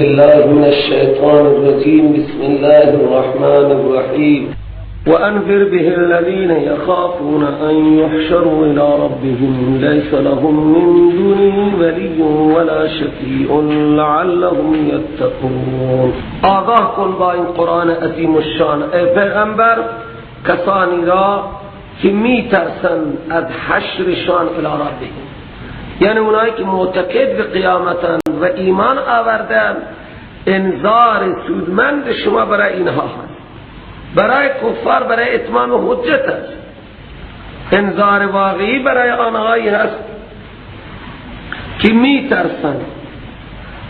بالله من الشیطان الرجیم. بسم الله الرحمن الرحیم. وأنذر به الذين يخافون أن يحشروا إلى ربهم ليس لهم من دونه ولي ولا شفيع لعلهم يتقون. آگاه کن با این قرآن عظیم الشان ای پیغمبر کسانی را که میترسند از حشرشان الی ربهم، یعنی اونایی که معتقد به قیامتند و ایمان آوردند. انذار سودمند شما برای اینها هست، برای کفار برای اتمام حجت است. انذار واقعی برای آنهایی هست که میترسند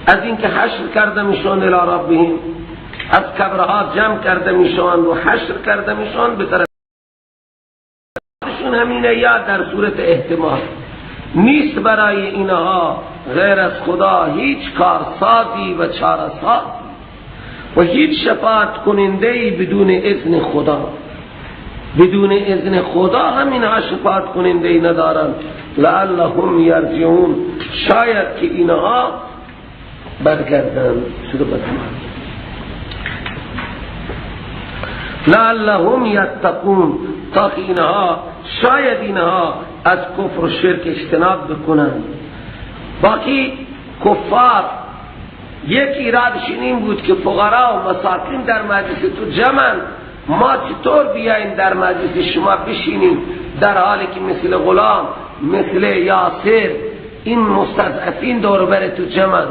از اینکه حشر کرده میشون الی ربهم، از کبرها جمع کرده میشون و حشر کرده میشون به طرفشون. همینه یا در صورت احتمال نیست برای اینها غیر از خدا هیچ کارسازی و چاره‌سازی و هیچ شفاعت کننده‌ای بدون اذن خدا. بدون اذن خدا هم اینها شفاعت کننده‌ای ندارند. لعلهم یرجعون، شاید که اینها برگردند. لعلهم یتقون، تا که اینها شاید اینها از کفر و شرک اجتناب بکنند. باقی کفار یک ایرادش این بود که فقرا و مساکین در مجلس تو جمعن، ما چطور بیاییم در مجلس شما بشینیم در حالی که مثل غلام، مثل یاسر، این مستضعفین دور بر تو جمعن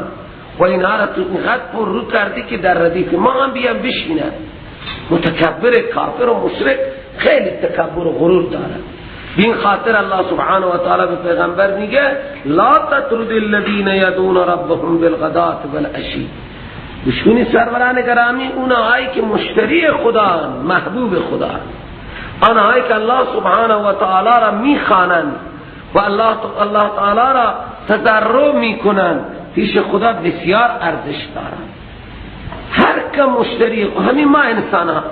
و اینها را تو اینقدر پر رو کردی که در ردیف ما هم بیان بشینن. متکبر کافر و مشرک خیلی تکبر و غرور دارد. بین خاطر الله سبحانه و تعالی به پیغمبر میگه لا تطرد الذین یدعون ربهم بالغداة والعشی. دشمنی سروران گرامی، اونهایی که مشتری خدا، محبوب خدا، آنهایی که الله سبحانه و تعالی را میخوانند و الله تعالی را تضرع میکنند، پیش خدا بسیار ارزش دارند. هر که مشتری، همین ما انسان ها،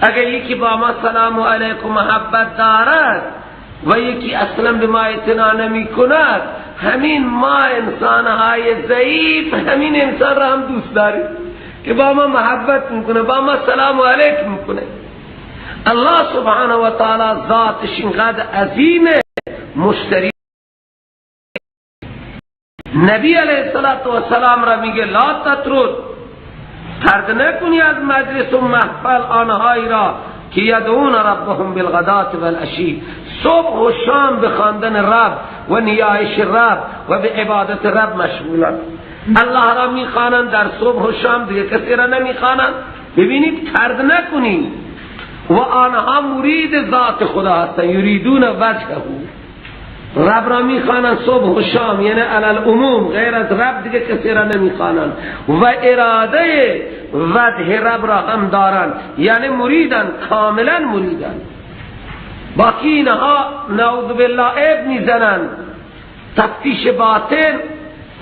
اگر یکی با ما سلام علیکم محبت دارد و یکی اصلا به ما اعتنا نمی کند، همین ما انسان های ضعیف همین انسان را هم دوست داریم که با ما محبت میکنه، با ما سلام علیکم میکنه. الله سبحانه و تعالی ذاتش اینقدر عظیمه، مشتری. نبی علیه السلام را میگه لا تطرد، طرد نکنی از مجلس و محفل آنهایی را که یدعون ربهم بالغداة والعشی، صبح و شام به خواندن رب و نیایش رب و به عبادت رب مشغولند. الله را میخوانند در صبح و شام، دیگه کسی را نمیخوانند. ببینید طرد نکنی. و آنها مرید ذات خدا هستند، یریدون وجهه، رب را میخوانند صبح و شام، یعنی علی العموم غیر از رب دیگه کسی را نمیخوانند و اراده وجه رب را هم دارند، یعنی مریدن، کاملا مریدن. باقی اینها نعوذ بالله عیب میزنند. تفتیش باطن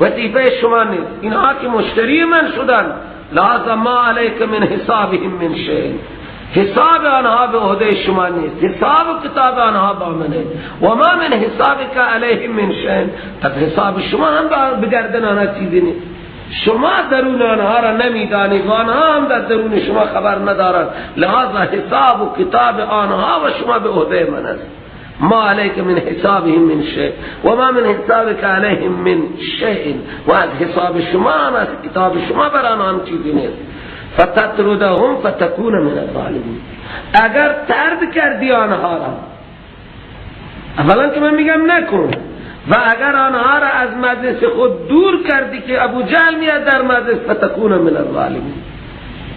وظیفه شما نیست. اینها که مشتری من شدن، لازم ما علیک من حسابهم من شیء، حساب آنها به عهده شما نیست، حساب و کتاب آنها با منه. و ما من حسابک علیهم من شیء، پس حساب شما هم به گردن آنها چیزی نیست. شما درون آنها را نمیدانید و آنها هم در درون شما خبر ندارند، لہذا حساب و کتاب آنها و شما به عهده من است. ما علیک من حسابهم من شیء و ما من حسابک علیهم من شیء، و از حساب شما هم از کتاب شما بر آنها هم چیزی نیست. فتطردهم فتکون من الظالمین. اگر طرد کردی آنها را، اولا که من میگم نکن، و اگر آنها را از مجلس خود دور کردی که ابو جهل میاد در مجلس، فتکون من الظالمین،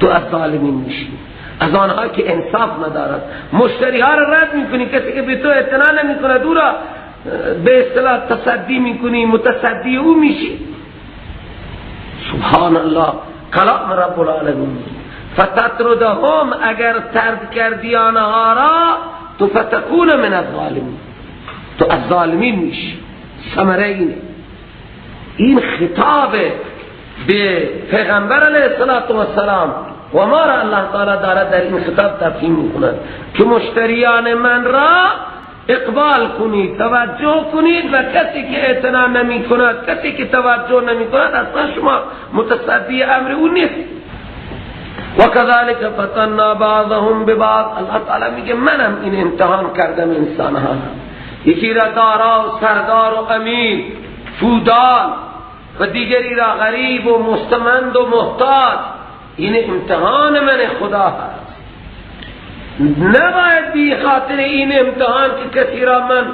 تو از ظالمین میشی، از آنها که انصاف ندارد. مشتری ها را رد میکنی، کسی که به تو اعتنا نمیکنه او را به اصطلاح تصدی میکنی، متصدی او میشی. سبحان الله، کلام رب العالمین. فتطردهم، اگر طرد کردی آنها را، تو فتکون من الظالمین، تو از ظالمین میشی. ثمره اینه. این خطاب به پیغمبر علیه السلام و ما را الله تعالی دارد در این خطاب تفهیم میکند که مشتریان من را اقبال کنید، توجه کنید، و کسی که اعتنا نمی کند، کسی که توجه نمی کند، اصلا شما متصدی امر او نیست. و کذالک فتنا بعضهم ببعض. الله تعالی میگه منم این امتحان کردم انسان ها، یکی را دارا و سردار و امیر فودال و دیگری را غریب و مستمند و محتاج. این امتحان من خدا هست. نباید بی خاطر این امتحان که کسی را من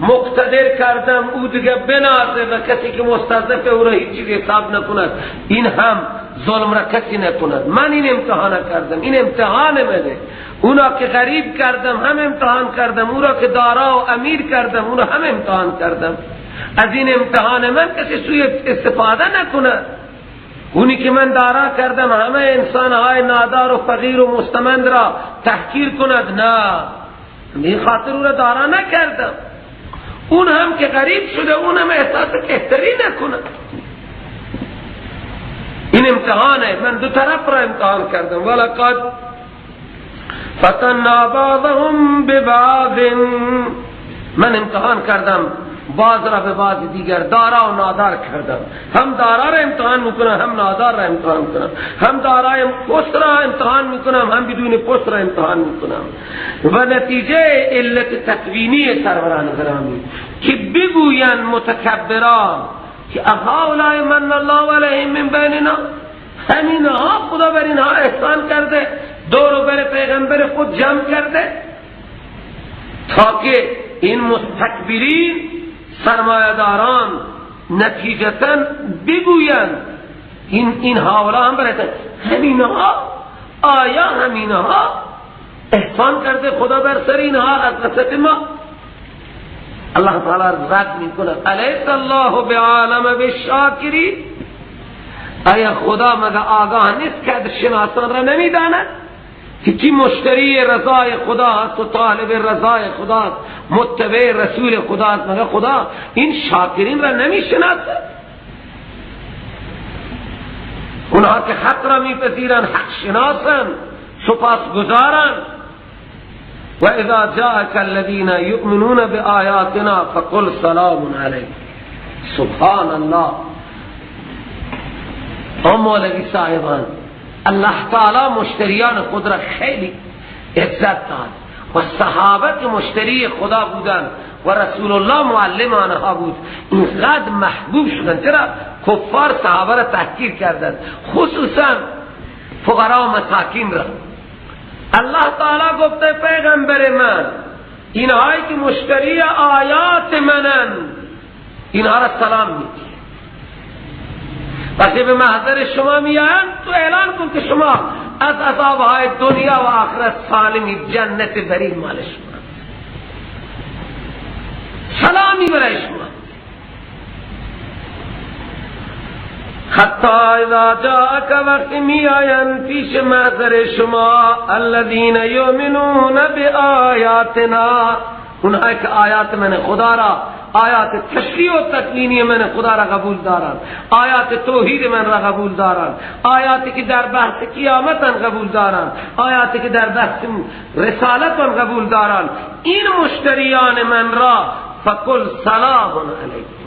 مقتدر کردم او دیگه بنازه و کسی که مستضعف او را هیچ چیز حساب نکند، این هم ظلم را کسی نکند. من این امتحان کردم، این امتحان منه. اونا که غریب کردم هم امتحان کردم، او را که دارا و امیر کردم او را هم امتحان کردم. از این امتحان من کسی سوی استفاده نکند. اونی که من دارا کردم همه انسانهای نادار و فقیر و مستمند را تحقیر کند، نه، این خاطر او را دارا نکردم. اون هم که غریب شده اون هم احساس کهتری نکند. این امتحانه، من دو طرف را امتحان کردم. ولقد فتنا بعضهم ببعض، من امتحان کردم بعض را به بعض دیگر، دارا و نادار کردم. هم دارا را امتحان میکنم، هم نادار را امتحان میکنم، هم دارای پست را امتحان میکنم، هم بدون پست را امتحان میکنم. و نتیجه علت تکوینی سروران گرامی که بگوین متکبران که اهؤلاء من الله علیهم من بیننا، همینها خدا بر اینها احسان کرده، دور و بر پیغمبر خود جمع کرده تا که این مستکبرین سرمایه‌داران نتیجتاً بگویند این هاولا هم برای همینها، آیا همینها احسان کرده خدا بر سر اینها از وسط ما؟ الله تعالی رد میکنه، الیس الله بعالم بالشاکرین، آیا خدا مگه آگاه نیست که شناسان را نمیداند که کی مشتری رضای خدا است و طالب رضای خدا است، متبع رسول خدا است؟ مگه خدا این شاکرین را نمیشناسد؟ اونها که حق را میپذیرند، حق شناسند، سپاسگزارند. و اذا جاءك الذين يؤمنون بآیاتنا فقل سلام علیکم. سبحان الله. مولوی صاحبان، الله تعالی مشتریان خود را خیلی عزت داد و صحابه که مشتری خدا بودند و رسول الله معلم آنها بود، اینقدر محبوب شدند. چرا؟ کفار صحابه را تحقیر کردند، خصوصا فقرا و مساکین را. الله تعالی گفته پیغمبر من، اینهایی که مشتری آیات منن اینها را سلام میدی. وقتی به محضر شما میآیند تو اعلان کن که شما از عذابهای دنیا و آخرت سالمی، جنت برین مال شما، سلامی برای شما. حتی اذا جاءك، وقتی میآیند پیش محضر شما، الذین یؤمنون بآیاتنا، اونهایی که آیات من خدا را، آیات تشریع و تکوینی من خدا را قبول دارند، آیات توحید من را قبول دارند، آیاتی که در بحث قیامت قبول دارند، آیاتی که در بحث رسالت قبول دارند، این مشتریان من را فقل سلام علیکم،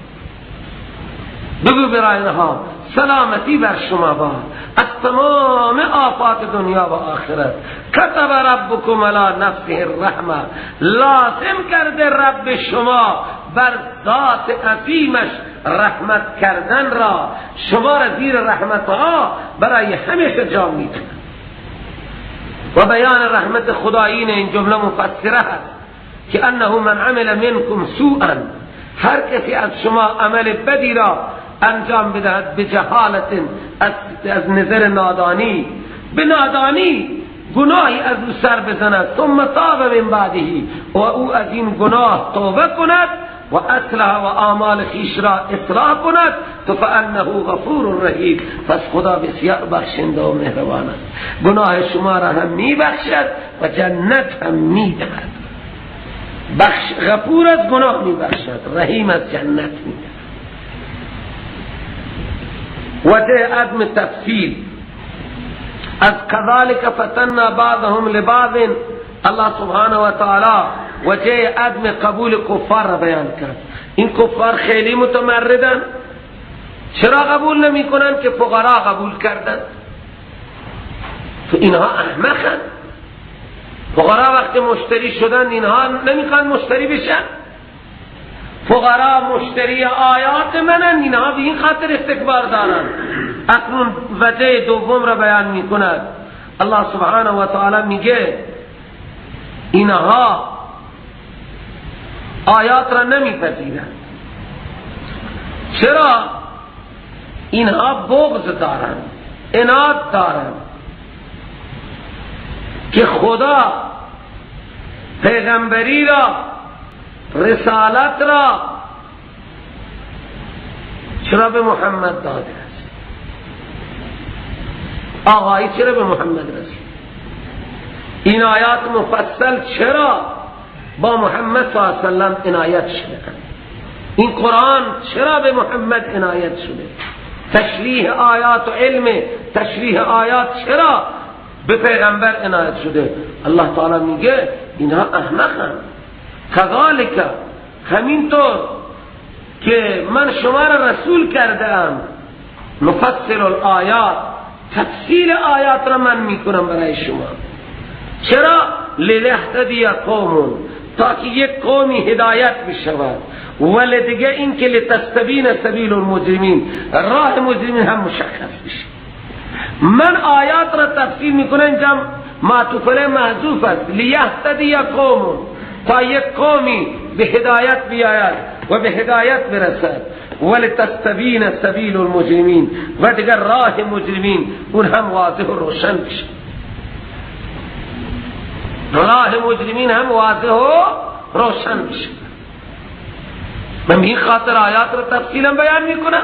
بگو برای اینها سلامتی بر شما باد از تمام آفات دنیا و آخرت. کتب ربکم علی نفسه الرحمه، لازم کرده رب شما بر ذات عظیمش رحمت کردن را، شما را زیر رحمت ها برای همیشه جا میده. و بیان رحمت خدایی این جمله مفسره هست که انه من عمل منکم سوءا، هر کسی از شما عمل بدی را انجام بدهد به جهالت، از نظر نادانی، به نادانی گناهی از او سر بزند، ثم تاب من بعده، و او از این گناه توبه کند و اصلح و اعمال خویش را اصلاح کند، تو فانه غفور رحیم، پس خدا بسیار بخشنده و مهربان است، گناه شما را هم میبخشد و جنت هم میدهد. غفور از گناه میبخشد، رحیم از جنت میدهد. وجه عدم تفصیل از کذالک فتنا بعضهم لبعض، الله سبحانه و تعالی وجه عدم قبول کفار را بیان کرد. این کفار خیلی متمردن، چرا قبول نمی کنن که فقرا قبول کردن؟ تو اینها احمقن. فقرا وقتی مشتری شدن اینها نمیخوان مشتری بشن. فقرا مشتری آیات منن، اینها به این خاطر استکبار دارن. اکنون وجه دوم را بیان میکند. الله سبحانه و تعالی میگه اینها آیات را نمیپذیرند. چرا؟ اینها بغض دارند، عناد دارند که خدا پیغمبری را، رسالت را چرا به محمد داده است؟ آقایی چرا به محمد رسید؟ این آیات مفصل چرا با محمد صلی الله علیه وسلم عنایت شده؟ این قرآن چرا به محمد عنایت شده؟ تشریح آیات و علم تشریح آیات چرا به پیغمبر عنایت شده؟ الله تعالی میگه اینها احمقن. کذالک، همینطور که من شما را رسول کرده ام، نفصل الآیات، تفصیل آیات را من میکنم برای شما. چرا؟ لِیَهْتَدِیَ قوم، تا که یک قومی هدایت بشود، ولی دیگه این که لتستبین سبیل المجرمین، راه مجرمین هم مشخص بشه. من آیات را تفسیر میکنم، اینجا معطوف علیه محذوف است، لیهتدی قوم، تا یک قومی به هدایت بیاید و به هدایت برسد، ولتستبین سبیل المجرمین، و دیگر راه مجرمین اون هم واضح و روشن بشه. راه مجرمین هم واضح و روشن بشه. من این خاطر آیات را تفصیلا بیان میکنم،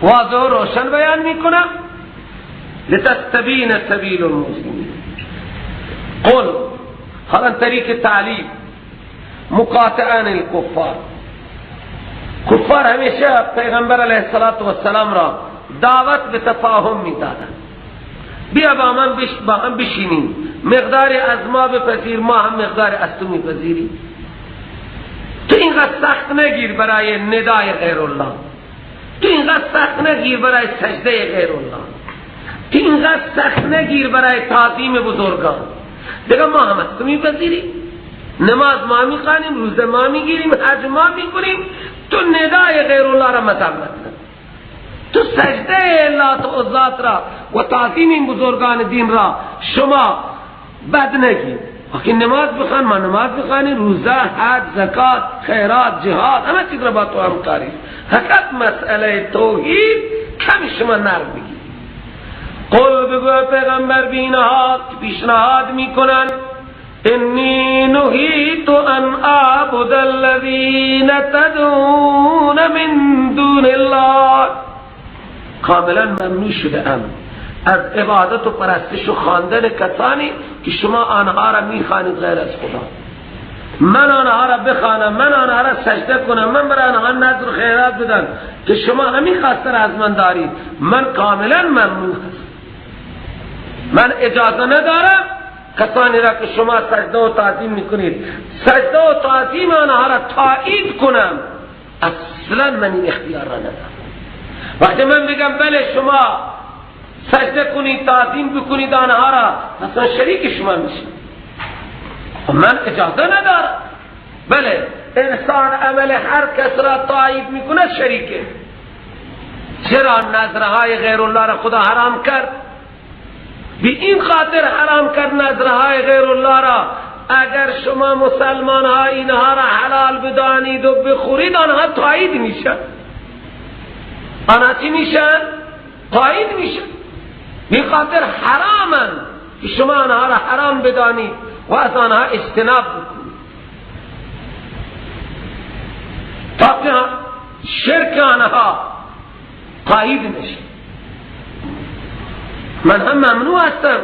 واضح و روشن بیان میکنم. لتستبین سبیل المجرمین. قل، حالا طریق تعلیم مقاطعان الکفار. کفار همیشه پیغمبر علیه السلام را دعوت به تفاهم میدادن، بیا با من با هم بشینیم، مقدار از ما بپذیر، ما هم مقدار از تو میپذیریم. تو اینقدر سخت نگیر برای ندای غیر الله، تو اینقدر سخت نگیر برای سجده غیر الله، تو اینقدر سخت نگیر برای تعظیم بزرگان. دیگه ما هم از تو میپذیریم، نماز ما میخوانیم، روزه ما میگیریم، حج ما میکنیم، تو ندای غیر الله را مذمت کن، تو سجده لات و عزات را و تعظیم این بزرگان دین را شما بد نگیر. وقتی نماز بخوان ما نماز بخوانیم، روزه، حج، زکات، خیرات، جهاد، همه چیز را با تو همکاری. فقط مسئله توحید کمی شما نرم بگیر. قل، بگو پیغمبر، بینها پیشنهاد میکنن، انی نهیت ان اعبد الذین تدعون من دون الله. کاملا ممنوع شده ام از عبادت و پرستش و خواندن کسانی که شما آنها را میخوانید غیر از خدا. من آنها را بخوانم، من آنها را سجده کنم، من برای آنها نذر و خیرات بدم که شما همین خواسته را از من دارید، من کاملا ممنوع هستم. من اجازه ندارم کسانی را که شما سجده و تعظیم میکنید، سجده و تعظیم آنها را تایید کنم. اصلا من این اختیار را ندارم. وقتی من بگم بله شما سجده کنید، تعظیم بکنید آنها را، اصلا شریک شما میشه، من اجازه ندارم. بله انسان عمل هر کس را تایید میکنه شریکه. چرا نظرهای غیر الله را خدا حرام کرد؟ به این خاطر حرام کرد نظرهای غیر الله را. اگر شما مسلمان ها اینها را حلال بدانید و بخورید، آنها تایید میشن. آنها چی میشن؟ تایید میشن. به خاطر حرامن که شما آنها را حرام بدانید و از آنها اجتناب بکنید، تا که شرک آنها تایید نشه. من هم ممنوع هستم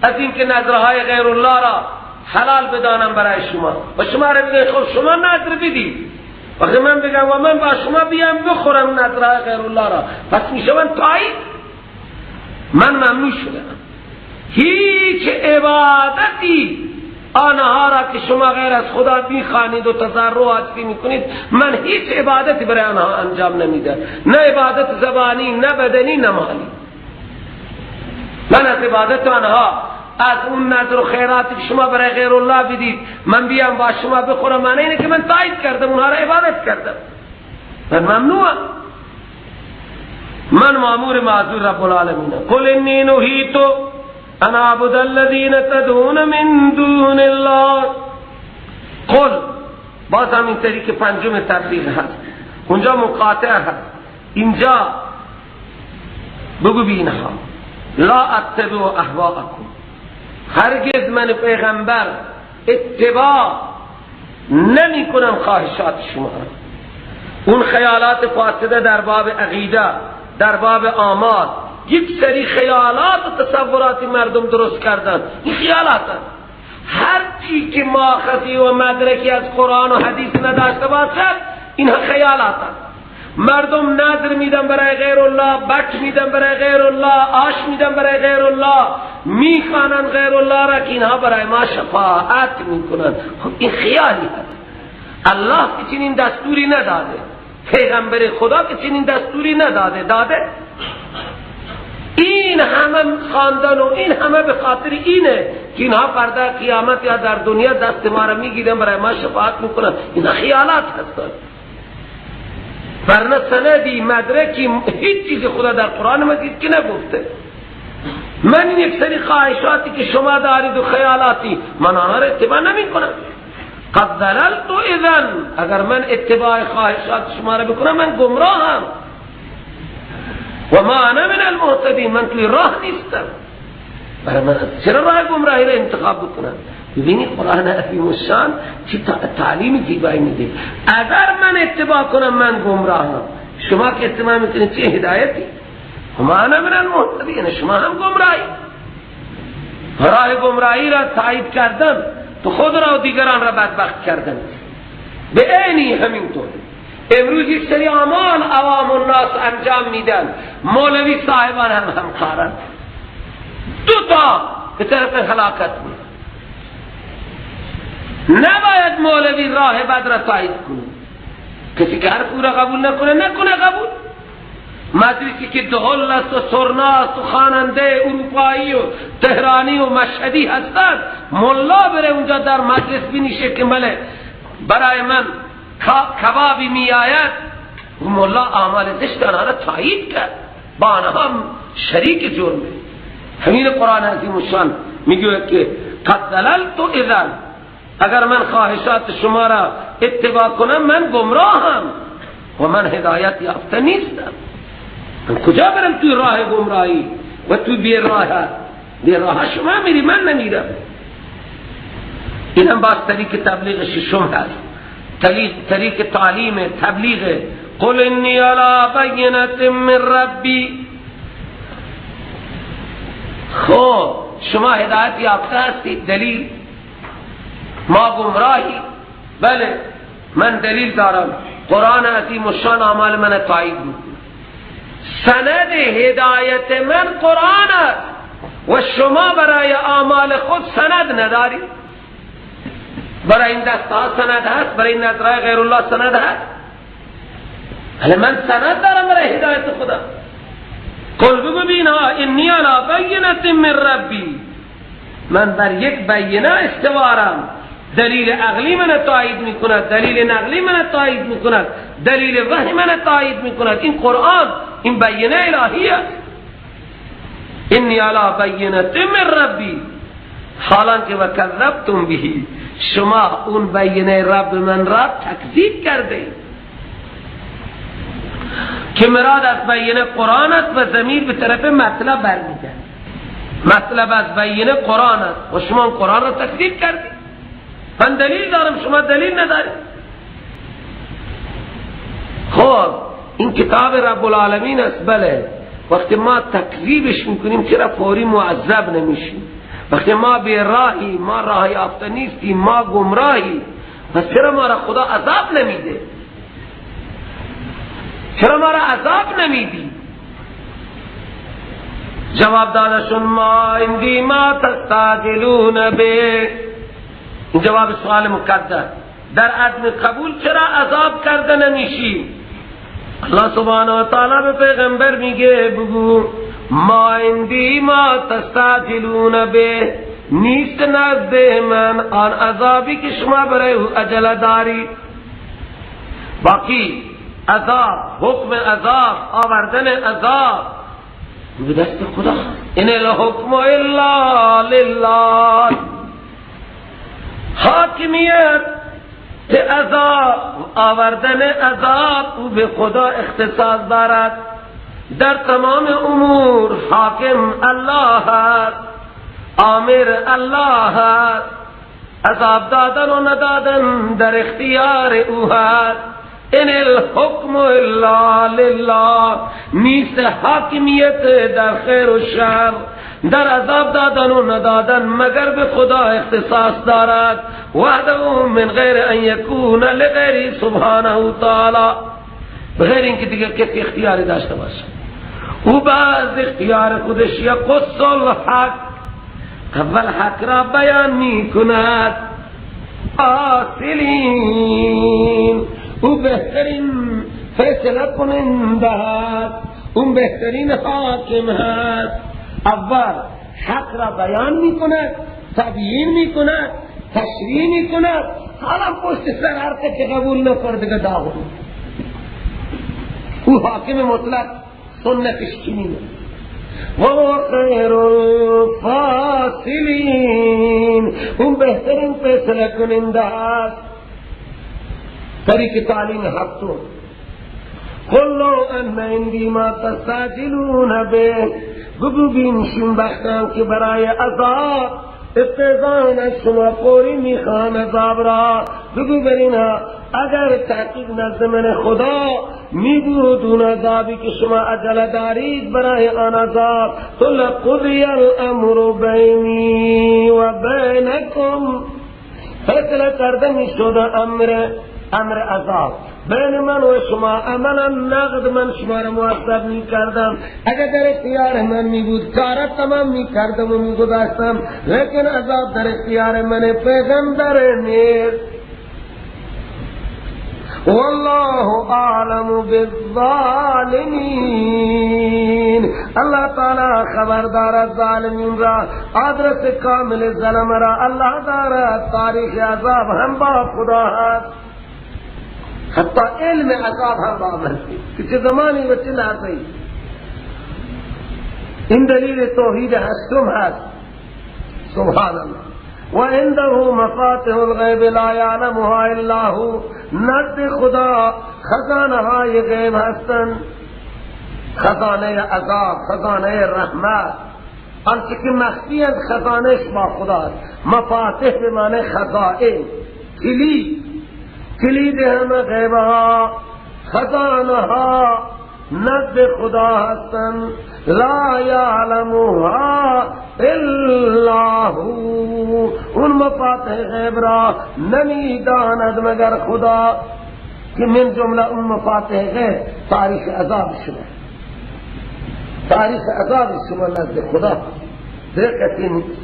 از اینکه نظرهای غیر الله را حلال بدانم برای شما و شما را بگم خب شما نظر بدید. وقتی من بگم و من با شما بیام بخورم نظرهای غیر الله را، پس میشه من تایید، من ممنوع شدم. هیچ عبادتی آنها را که شما غیر از خدا میخوانید و تضرع و عاطفی میکنید، من هیچ عبادتی برای آنها انجام نمیدم، نه عبادت زبانی، نه بدنی، نه مالی. من از عبادت آنها، از اون نذر و خیراتی که شما برای غیر الله بدید، من بیام با شما بخورم، معنی اینه که من تایید کردم، اونها را عبادت کردم، من ممنوعم، من مامور معذور رب العالمین. قل انی نهیت ان اعبد الذین تدعون من دون الله. قل، باز هم این طریق پنجم تبلیغ هست، اونجا مقاطع هست، اینجا بگو بی اینها لا اتبع اهواءکم، هرگز من پیغمبر اتباع نمی کنم خواهشات شما را، اون خیالات فاسده در باب عقیده، در باب آمال، یک سری خیالات و تصورات مردم درست کردن، این خیالات هر چی که ماخذی و مدرکی از قرآن و حدیث نداشته باشد، اینها خیالات. مردم نذر میدن برای غیر الله، بک میدن برای غیر الله، آش میدن برای غیر الله، میخوانن غیر الله را که اینها برای ما شفاعت میکنن. خب این خیالی هست. الله که چنین دستوری نداده، پیغمبر خدا که چنین دستوری نداده، داده. این همه خواندن و این همه به خاطر اینه که اینها فردا قیامت یا در دنیا دست ما را میگیرن برای ما شفاعت میکنن. اینها خیالات هستند، ورنه سندی مدرکی هیچ چیز خدا در قرآن مجید که نگفته. من این یک سری خواهشاتی که شما دارید و خیالاتی، من آنها را اتباع نمی کنم. قد ضللت اذن، اگر من اتباع خواهشات شما را بکنم من گمراهم، و ما انا من المهتدین، من توی راه نیستم. برای من چرا راه گمراهی را انتخاب بکنم؟ ببینی قرآن عظیم الشان چه تعلیم زیبایی میده. اگر من اتباع کنم من گمراهم، شما که اتباع میکنید چه هدایتی؟ و ما انا من المهتدین، شما هم گمراهی. راه گمراهی را تایید کردن تو خود را و دیگران را بدبخت کردن. به عینی همینطور امروز یک سری اعمال عوام الناس انجام میدن، مولوی صاحبان هم همکارن، دو تا به طرف هلاکت میدن. نباید مولوی راه بد را تایید کنه. کسی که حرف او را قبول نکنه نکنه قبول. مجلسی که دهل است و سرنا است و خواننده اروپایی و تهرانی و مشهدی هستند، ملا بره اونجا در مجلس بنیشه که مله برای من کبابی می آید، ملا اعمال زشت آنها را تایید کرد، با آنها شریک جرمه. همین قرآن عظیم الشان میگوید که قد ضللت اذن، اگر من خواهشات شما را اتباع کنم من گمراهم و من هدایت یافته نیستم. من کجا برم توی راه گمراهی و توی بی راه؟ بی راه شما میری، من نمیرم. این هم باز طریق تبلیغ ششم هست، طریق تعلیم تبلیغ. قل انی علی بینة من ربی. خب شما هدایت یافته هستید، دلیل. ما گمراهی، بله من دلیل دارم، قرآن عظیم الشان اعمال من تایید میکنه، سند هدایت من قرآن است و شما برای اعمال خود سند ندارید. برای این دست ها سند هست، برای این نظرهای غیر الله سند هست، ولی من سند دارم برای هدایت خدا. قل بگو بینها انی علی بینة من ربی، من بر یک بینه استوارم، دلیل عقلی من تایید میکند، دلیل نقلی من تایید میکند، دلیل وحی من تایید میکند. این قرآن، این بینه الهی است. انی علی بینة من ربی، حالانکه و کذبتم بهی، شما اون بینه رب من را تکذیب کرده اید، که مراد از بینه قرآن است و ضمیر به طرف مطلب برمیگرد. مطلب از بینه قرآن است و شما قرآن را تکذیب کردید. من دلیل دارم، شما دلیل ندارید. خب این کتاب رب العالمین است، بله. وقتی ما تکذیبش میکنیم چرا فوری معذب نمیشیم؟ وقتی ما بی راهی، ما راه یافته نیستیم، ما گمراهی، پس چرا ما را خدا عذاب نمیده؟ چرا ما را عذاب نمیدی؟ جواب دادشون ما عندی ما تستعجلون به، این جواب سوال مقدر. در عدم قبول چرا عذاب کرده نمیشی؟ الله سبحانه و تعالی به پیغمبر میگه بگو ما عندی ما تستعجلون به، نیست نزد من آن عذابی که شما برای او عجله داری. باقی عذاب، حکم عذاب، آوردن عذاب به دست خدا. ان الحکم الا لله. حاکمیت عذاب، آوردن عذاب او به خدا اختصاص دارد. در تمام امور حاکم الله است، آمر الله است، عذاب دادن و ندادن در اختیار او است. ان الحکم الا لله. نیست حاکمیت در خیر و شر، در عذاب دادن و ندادن مگر به خدا اختصاص دارد. وحده من غیر ان یکون لغیره سبحانه تعالی، بغیر اینکه دیگر کسی اختیاری داشته باشه. او باز اختیار خودش یقص الحق، اول حق را بیان می کند. آسلین، او بهترین فیصله کننده هست، اون بهترین حاکم هست. اول حق را بیان می کند، تبیین می کند، تشریح می کند. حالا پشت سر هر که قبول نکرد دیگه داغ. او حاکم مطلق، سنتش چنینه. و هو خیر الفاصلین، اون بهترین فیصله کننده هست. طریق تعلیم هفتم، قل لو ان عندی ما تستعجلون به، بگو بینشون بختان که برای عذاب افتزان از شما فوری میخوان عذاب را. بگو برینها اگر تحقیق نزد من خدا میبود اون عذابی که شما عجله دارید برای آن عذاب، تو لقضی الامر بینی و بینکم، فیصله کرده میشد امر عذاب بین من و شما. عملا نقد من شما را معذب می کردم، اگر در اختیار من می بود کارت تمام می کردم و می گذاشتم، لیکن عذاب در اختیار من پیغمبر نیست. والله اعلم بالظالمین. اللہ تعالی خبردار ظالمین را، آدرس کامل ظلم را الله دارد. تاریخ عذاب هم با خدا هست، حتی علم عذاب هم با مرسی که چه زمانی و چه لحظه‌ای. این دلیل توحید هشتم هست. سبحان الله. و عنده مفاتح الغیب لا یعلمها الا هو. نزد خدا خزانه های غیب هستند، خزانه عذاب، خزانه رحمت، آنچه که مخفی از خزانهش با خداست. مفاتح به معنی خزائن، کلید، کلید همه غیبها، خزانه ها نزد خدا هستند. لا یعلمها الا هو. اون مفاتح غیب را نمیداند مگر خدا، که من جمله اون مفاتح غیب تاریخ عذاب شما، تاریخ عذاب شما نزد خدا دقیقی نیست.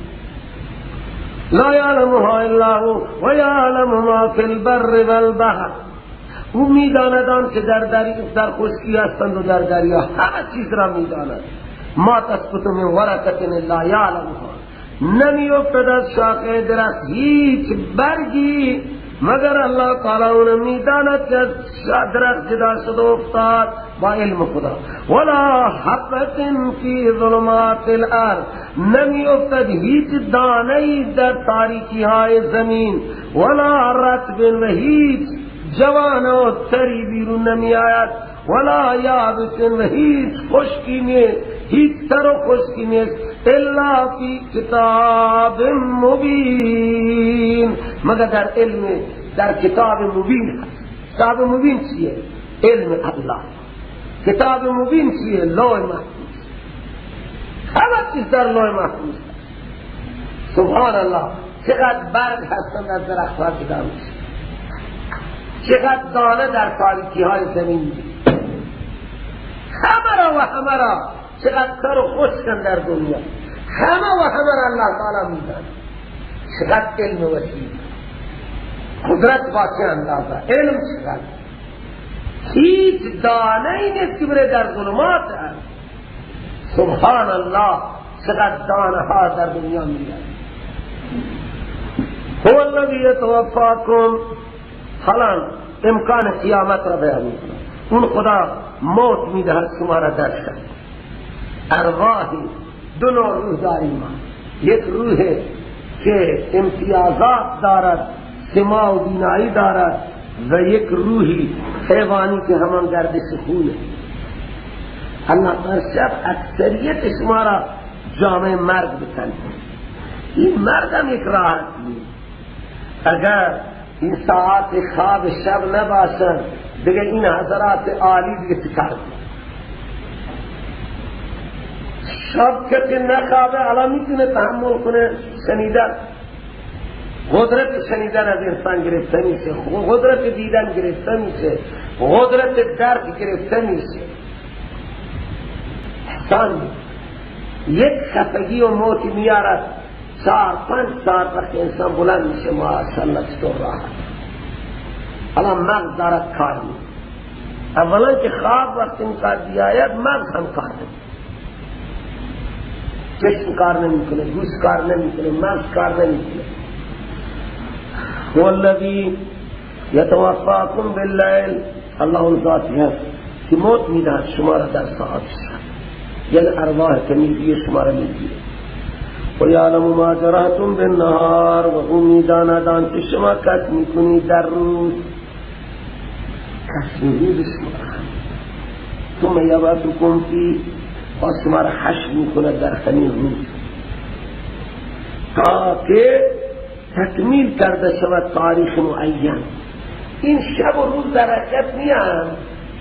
لا یعلمها الا هو و یعلم ما فی البر والبحر. او میداند آن که در خشکی هستند و در دریا، همه چیز را میداند. ما تسقط من ورقة الا یعلمها. نمی افتد از شاخه درخت هیچ برگی مگر الله تعالی اون میداند که درخت جدا شد و افتاد با علم خدا. ولا حبة فی ظلمات الارض. نمی افتد هیچ دانه‌ای در تاریکی های زمین، ولا رطب، و هیچ جوان و تری بیرون نمی آید، ولا یابس، و هیچ خشکی نیست، هیچ تر و خشکی نیست، الا فی کتاب مبین، مگر در علم، در کتاب مبین. کتاب مبین چیه؟ علم الله. کتاب مبین چیه؟ لوح محفوظ. همه چیز در لوح محفوظ. سبحان الله، چقدر برگ هستند از درخت ها جدا میشه، چقدر دانه در تاریکی های زمین میشه، همه را و همه را، چقدر تر و خشکن در دنیا، همه و همه را الله تعالی میداند. چقدر علم وسیع. قدرت با چه اندازه، علم چقدر، هیچ دانه ای نیست که بره در ظلمات هست. سبحان الله، چقدر دانه ها در دنیا میاد. هو الذی یتوفاکم، حالا امکان قیامت را بیان میکنه. اون خدا موت میدهد شما را در شب. ارواحی دو نوع روح داریم ما، یک روح که امتیازات دارد، سما و بینایی دارد، و یک روحی حیوانی که همان گردش خونه. الله در شب اکثریت شما را جامع مرگ بکنه. این مرگ هم یک راحت نیست. اگر این ساعت خواب شب نباشد دیگه این حضرات عالی دیگه چیکار کنه؟ شب کسی نخوابه الان میتونه تحمل کنه شنیدن، قدرت شنیدن از انسان گرفته میشه، قدرت دیدن گرفته میشه، قدرت درک گرفته میشه. انسان یک خفگی و موت میارد، 4-5 ساعت وقت انسان بلند میشه، ماشاءالله چطور راحت. الان مغز دارد کار میکنه. اولا که خواب وقتی میخواد بیاید مغز هم کار نمیکنه، چشم کار نمیکنه، گوش کار نمیکنه، مغز کار نمیکنه. هو الذی یتوفاکم باللیل، الله اون ذاتی هست که موت میدهد شما را در ساعت شب، یعنی ارواح تمیزی شما را میگیره. و یعلم ما جرحتم بالنهار، و او میداند آنچه شما کسب میکنید در روز، کسب روز شما. ثم یبعثکم فیه، و شما را حشر میکند در همین روز تا که تکمیل کرده شود تاریخ معین. این شب و روز در حرکت میان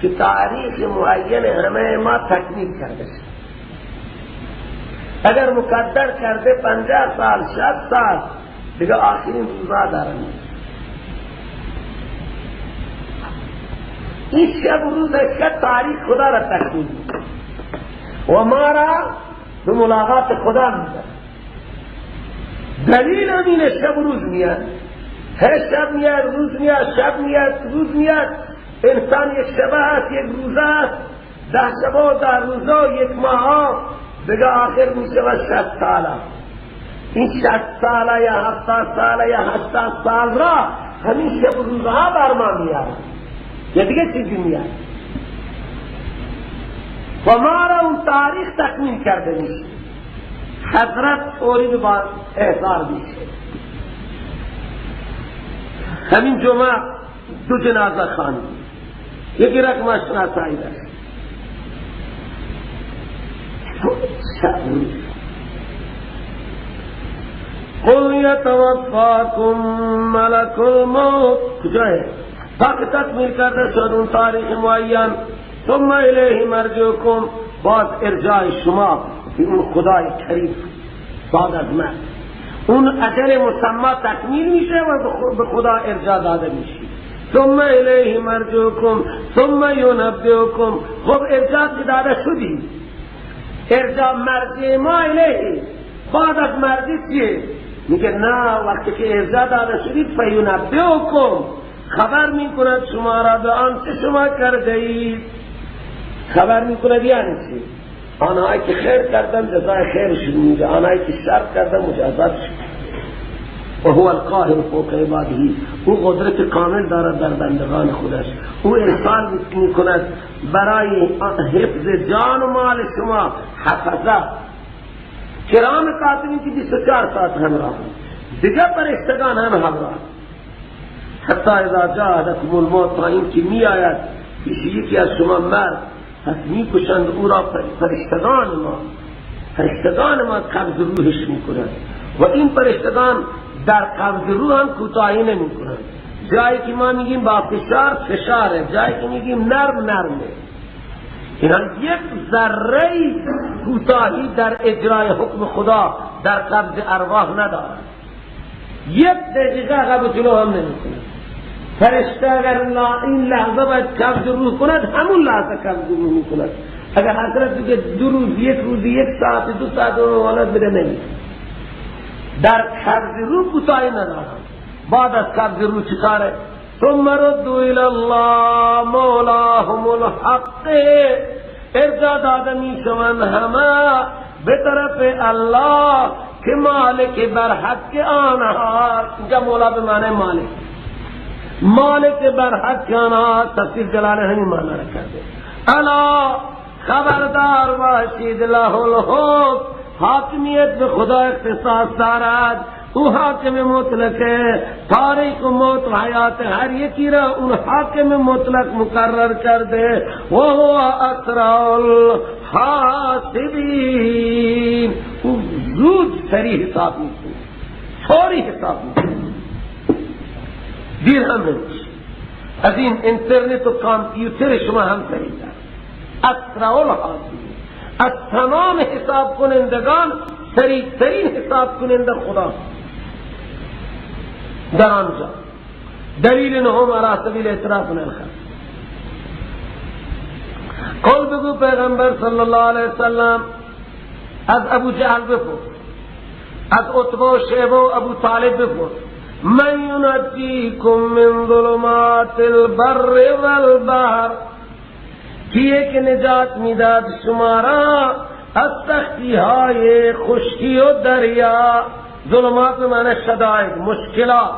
که تاریخ معین همه ما تکمیل کرده شود. اگر مقدر کرده 50 سال 60 سال دیگه آخرین روزا دارن. این شب و روز که تاریخ خدا را تکمیل و ما را به ملاقات خدا میده. دلیل هم اینه شب و روز میاد، هر شب میاد روز میاد، شب میاد روز میاد. انسان یک شبه هست، یک روزه هست، 10 شبه و 10 روزه، یک ماه، دیگه آخر میشه و 60 ساله. این 60 ساله یا 70 ساله یا 80 سال را همین شب و روزها بر ما میاد یا دیگه چیزی میاد و ما را اون تاریخ تکمیل کرده میشه. حضرت فوری به احضار میشه. همین جمعه 2 جنازه خواندیم، یکی رقم شناسایی داشت. قل یتوفاکم ملک الموت، کجا ہے؟ تا که تکمیل کرده شد اون تاریخ معین. ثم الیه مرجعکم، باز ارجاع شما به اون خدای کریم بعد از مرگ. اون اجل مسمى تکمیل میشه و به خدا ارجاع داده میشه. ثم الیه مرجعکم ثم ینبئکم. خب ارجاع که داده شدی، ارجاع مرجع ما الیه، بعد از مرجع چیه؟ میگه نه، وقتی که ارجاع داده شدید فینبئکم، خبر میکند شما را به آنچه شما کرده اید. خبر میکند یعنی چی؟ آنهایی که خیر کردن جزای خیرشون میده، آنهایی که شر کردن مجازاتشون. و هو القاهر فوق عباده، او قدرت کامل دارد در بندگان خودش. او ارسال میکند برای حفظ جان و مال شما حفظه کرام کاتبین که 24 ساعت همراه، دیگر فرشتگان هم همراه. حتی اذا جاء احدکم الموت، تا این که می آید پیش یکی از شما مرگ، پس می کشند او را فرشتگان ما. فرشتگان ما قبض روحش می کنند و این فرشتگان در قبض روح هم کوتاهی نمی کنند. جایی که ما میگیم با فشار فشاره، جایی که میگیم نرم نرمه. اینا یک ذره کوتاهی در اجرای حکم خدا در قبض ارواح ندارند. یک دقیقه عقب جلو هم نمی کنند. فرشته اگر این لحظه باید قبض روح کند، همون لحظه قبض روح می کند. اگر حضرت بگه 2 روز، 1 روز، 1 ساعت، 2 ساعت اون حالت بده، نمی. در قبض روح کوتاهی ندارند. بعد از قبض روح چیکاره؟ ثم ردوا الی الله مولاهم الحق، ارجاع داده میشوند همه به طرف الله که مالک بر حق آنها. اینجا مولا به معنی مالک، مالک بر حق آنها. تفسیر جلاله همین معنی را کرده. الا خبردار باشید، له الحکم، حاکمیت به خدا اختصاص دارد، او حاکم مطلق ہے، تاریخ موت و حیات هر یکی را اون حاکم مطلق مقرر کرده. وهو اسرع الحاسبین، او زود سریع حساب میکنه، فوری حساب میکنه، دیر هم نمیشه. از این اینترنت و کامپیوتر شما هم سریع تر. اسرع الحاسبین، از تمام حساب کنندگان سریع ترین حساب کننده خدا در آنجا. دلیل نهم علی سبیل اعتراف الخلق. قل بگو پیغمبر صلی الله علیه وسلم، از ابو جهل بپرس، از عتبه و شیبه و ابو طالب بپرس، من ینجیکم من ظلمات البر والبحر، کیه که نجات میداد شما را از سختی های خشکی و دریا. ظلمات معنی شدائد، مشکلات،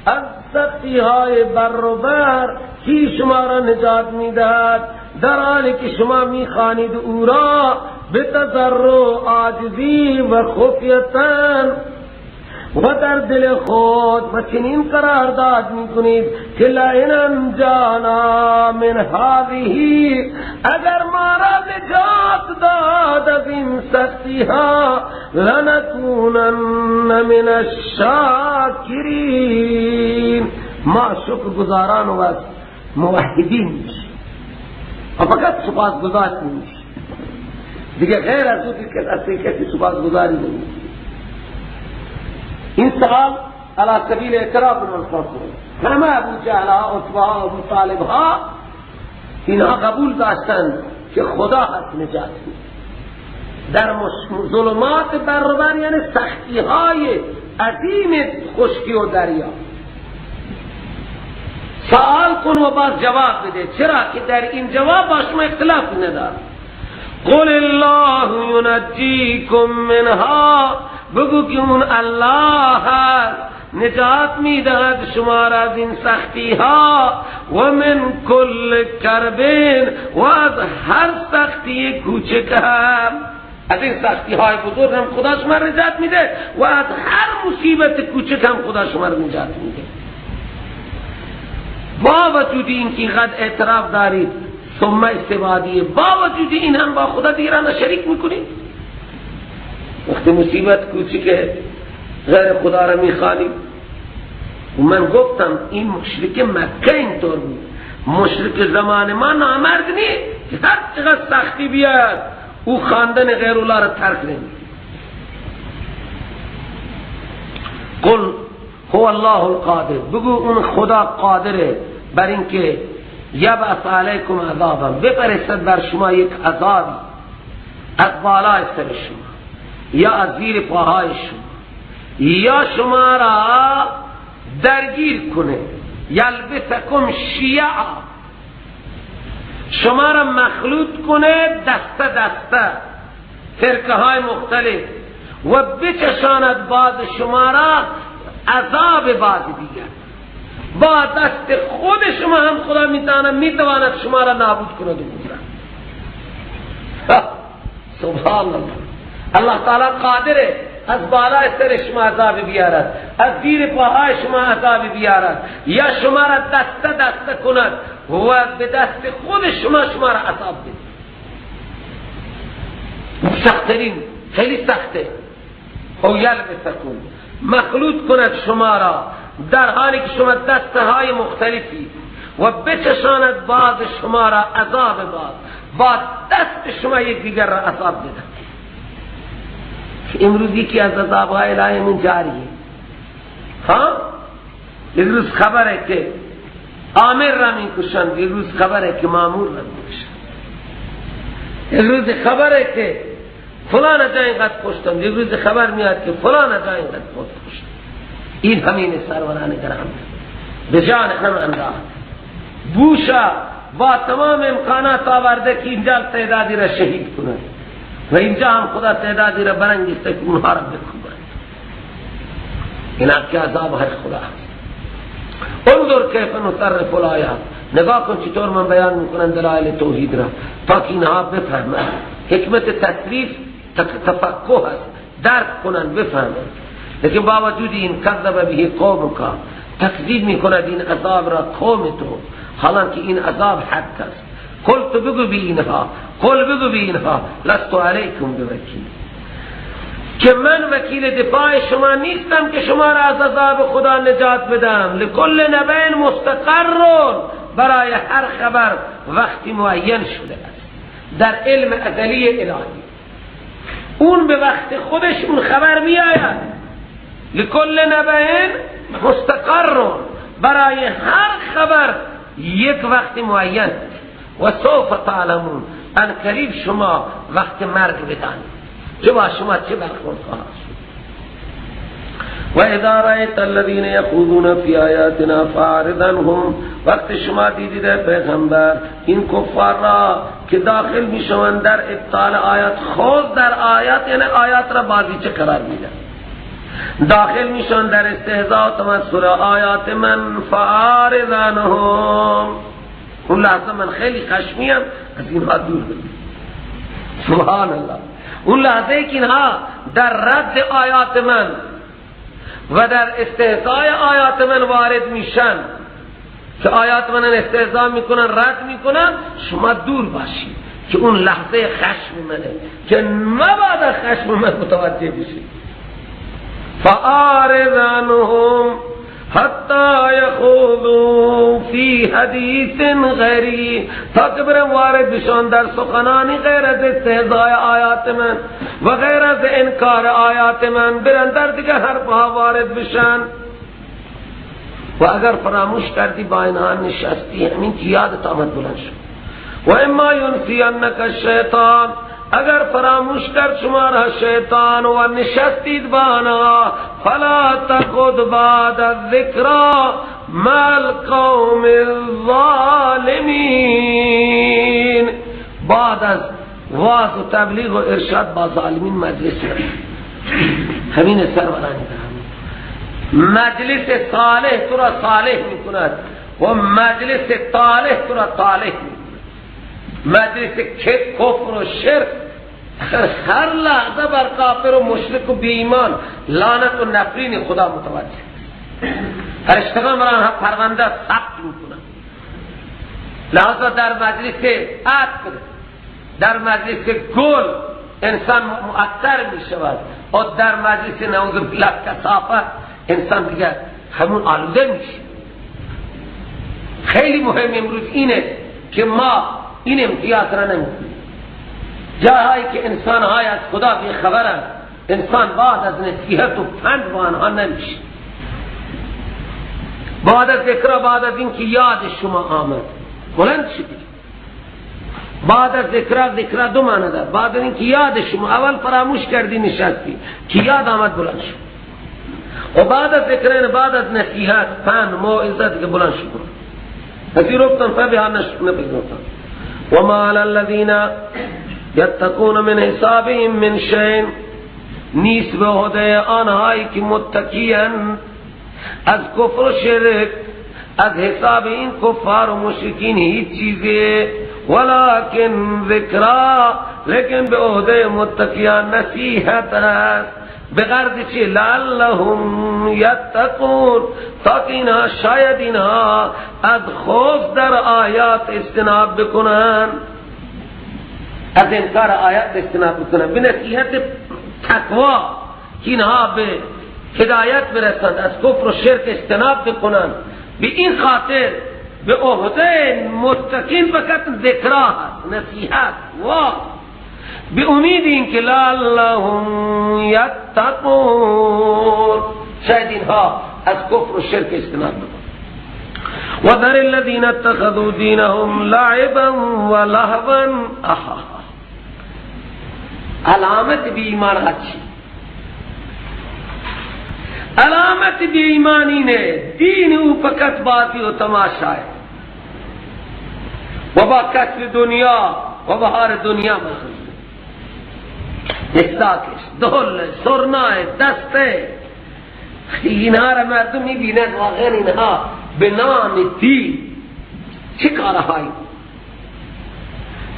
از سختی های بر و بحر کی شما را نجات میدهد، در حالی که شما میخوانید او را به تضرع، عاجزی و خفیتاً و در دل خود و چنین قرارداد میکنید که لئن انجانا من هذه، اگر ما را نجات داد از این سختی ها، لنکونن من الشاکرین، ما شکر گزاران و موحدین میشیم و فقط سپاس گزار میشیم، دیگه غیر از او که کسی سپاس گزاری نمیشه. این سوال علی سبیل اعتراف الخلق، همه ابو جهل ها، عتبه ها، ابو طالب ها، اینها قبول داشتند که خدا هست نجات میده. در ظلمات برابر، یعنی سختی های عظیم خشکی و دریا، سوال کن و باز جواب بده، چرا که در این جواب با شما اختلاف نداره. قل الله ینجیکم منها، بگو که اون الله هست نجات میدهد شما را از این سختی ها، و من کل کربین، و از هر سختی کوچک هم، از این سختی های بزرگ هم خدا شما را نجات میده و از هر مصیبت کوچک هم خدا شما را نجات میده. با وجود این که قد اعتراف دارید ثم استبادیه، با وجود این هم با خدا دیگران شریک میکنید. وقتی مصیبت کوچکه غیر خدا را میخوانید. و من گفتم این مشرک مکه اینطور بود، مشرک زمان ما نامرد نیست، هر چقدر سختی بیاد او خواندن غیر الله را ترک نمی‌کنه. قل هو الله القادر، بگو اون خدا قادره بر اینکه یبعث علیکم عذابا، بفرستد بر شما یک عذابی از بالای سر شما یا از زیر پاهای شما، یا شما را درگیر کنه، یلبسکم شیعا، شما را مخلوط کنه دسته دسته، فرقه های مختلف، و بچشاند بعض شما را عذاب بعض دیگر. با دست خود شما هم خدا میتواند شما را نابود کند و ببرد. سبحان الله، الله تعالی قادره از بالای سر شما عذاب بیارد، از زیر پاهای شما عذاب بیارد، یا شما را دسته دسته کند و به دست خود شما شما را عذاب بده. سخت‌ترین، خیلی سخته. او یلبسکم، مخلوط کند شما را در حالی که شما دسته های مختلفی، و بچشاند بعض شما را عذاب بعض، با دست شما یک دیگر را عذاب بده. امروز یکی از عذابهای الهی من جاریه. ها، یک روز خبره که آمر را میکشند، یک روز خبره که مامور را میکشند، یک روز خبره که فلان جا اینقدر کشتند، یک روز خبر میاد که فلان جا اینقدر کشتند. این همین سروران گرام به جان هم انداخت. بوشا با تمام امکانات آورده که اینجا تعدادی را شهید کند و اینجا هم خدا تعدادی را برانگیخته که اونها را بکوبند. این که عذاب های خدا هست. انظر کیف نصرف الآیات، نگاه کن چطور من بیان میکنم دلایل توحید را تا که اینها بفهمند. حکمت تصریف تفقه هست، درک کنند بفهمند. لیکن با وجود این کذب به قومک، تکذیب میکند این عذاب را قوم تو، حالانکه این عذاب حق است. قل تو بگو به اینها، قل بگو به اینها لست علیکم بوکیل، که من وکیل دفاع شما نیستم که شما را از عذاب خدا نجات بدم. لکل نبأ مستقر، برای هر خبر وقتی معین شده است در علم ازلی الهی، اون به وقت خودش اون خبر می آید. لکل نبأ مستقر، برای هر خبر یک وقت معین. و سوف تعلمون، ان قریب شما وقت مرگ بدانید که با شما چه برخورد خواهد شد. و اذا رأیت الذین یخوضون فی آیاتنا فاعرض عنهم، وقت شما دیدید پیغمبر این کفار را که داخل میشوند در ابطال آیات، خوض در آیات یعنی آیات را بازیچه قرار میدن، داخل میشن در استهزاء و تمسخر آیات من، فاعرض عنهم، اون لحظه من خیلی خشمیم، از اینها دور بگیر. سبحان الله، اون لحظه که اینها در رد آیات من و در استهزاء آیات من وارد میشن، که آیات من استهزاء میکنن رد میکنن، شما دور باشید که اون لحظه خشم منه، که مبادا خشم من متوجه بشید. فأعرض عنهم حتی یخوضوا فی حدیث غیری، تا که برم وارد بشن در سخنانی غیر از استهزاء آیات من و غیر از انکار آیات من، برن در دیگه حرفها وارد بشن. و اگر فراموش کردی با اینها نشستی، همین که یادت آمد بلند شد. و اما ینسینک الشیطان، اگر فراموش کرد شما را شیطان و نشستید با آنها، فلا تقعد بعد الذکری مع القوم الظالمین. بعد از وعظ و تبلیغ و ارشاد با ظالمین مجلس نکنید. همین سرورانی مجلس صالح تو را صالح میکند و مجلس طالح تو را طالح میکند. مجلس کفر و شرک هر لحظه بر کافر و مشرک و بی ایمان لعنت و نفرین خدا متوجه. فرشتگان برای آنها پرونده ثبت میکنند. لحظه در مجلس عطر، در مجلس گل انسان معطر می شود و در مجلس نعوذ بالله کثافت انسان دیگه همون آلوده میشه. خیلی مهم امروز اینه که ما این امتیاز را نمیکنیم. جاهایی که انسانهای از خدا بیخبرند، انسان بعد از نصیحت و پند با آنها نمیشه. بعد از ذکر، بعد از اینکه یاد شما آمد بلند شدید. بعد از ذکر، ذکر دو معنی دارد. بعد از اینکه یاد شما اول فراموش کردی نشستی که یاد آمد بلند شد، و بعد از ذکر بعد از نصیحت پند موعظه که بلند شد. پذیرفتن فبها نپذیرفتن. وما علی الذین یتقون من حسابهم من شیء، نیست به عهده آنهایی که متقی‌اند از کفر و شرک، از حساب این کفار و مشرکین هیچ چیزی، ولکن ذکرا، لیکن به عهده متقیان نصیحت است. به غرض چی؟ لعلهم یتقون، تاکه اینها شاید اینها از خوف در آیات اجتناب بکنن، از انکار آیات اجتناب بکنن، به نصیحت تقوا که اینها به هدایت برسند، از کفر و شرک اجتناب بکنن. به این خاطر به عهده متقین فقط ذکرا هست، نصیحت واقع، به امید این که لعلهم یتقون، شاید اینها از کفر و شرک اجتناب بکنن. وذر الذین اتخذوا دینهم لعبا ولهوا. علامت بی ایمان ها چی؟ علامت بی ایمانی نه دین او فقط بازی و تماشا ہے، و با کسب دنیا و بهار دنیا مشغول. استاکش دهل سرنای دسته اینها را مردم میبینند، واقعا اینها به نام دین چه کارهایی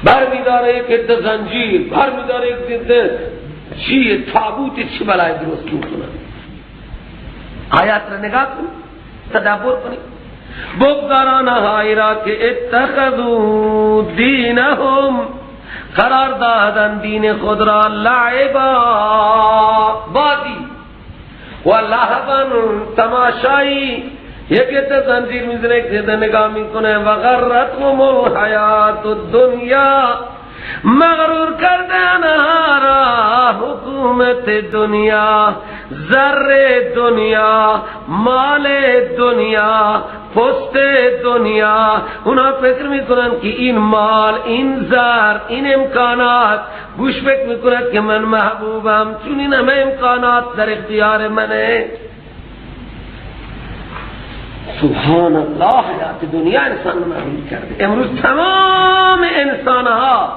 بر میداره. یک عده زنجیر بر میداره، یک عده چیه تابوت چه بلای درست میکنن. آیات را نگاه کنید، تدبر کنید. بگذار آنهایی را که اتخذوا دینهم، قرار دادن دین خود را لعبا بازی و لهوا تماشایی. یک عده زنجیر میزنه، یک عده نگاه میکنه. و غرتهم الحیات الدنیا، مغرور کرده آنها را حکومت دنیا، زر دنیا، مال دنیا، پست دنیا. اونا فکر میکنن که این مال، این زر، این امکانات، گوش فکر میکنند که من محبوبم چون این همه امکانات در اختیار منه. سبحان الله، حیات دنیا انسان رو مغرور کرده. امروز تمام انسان ها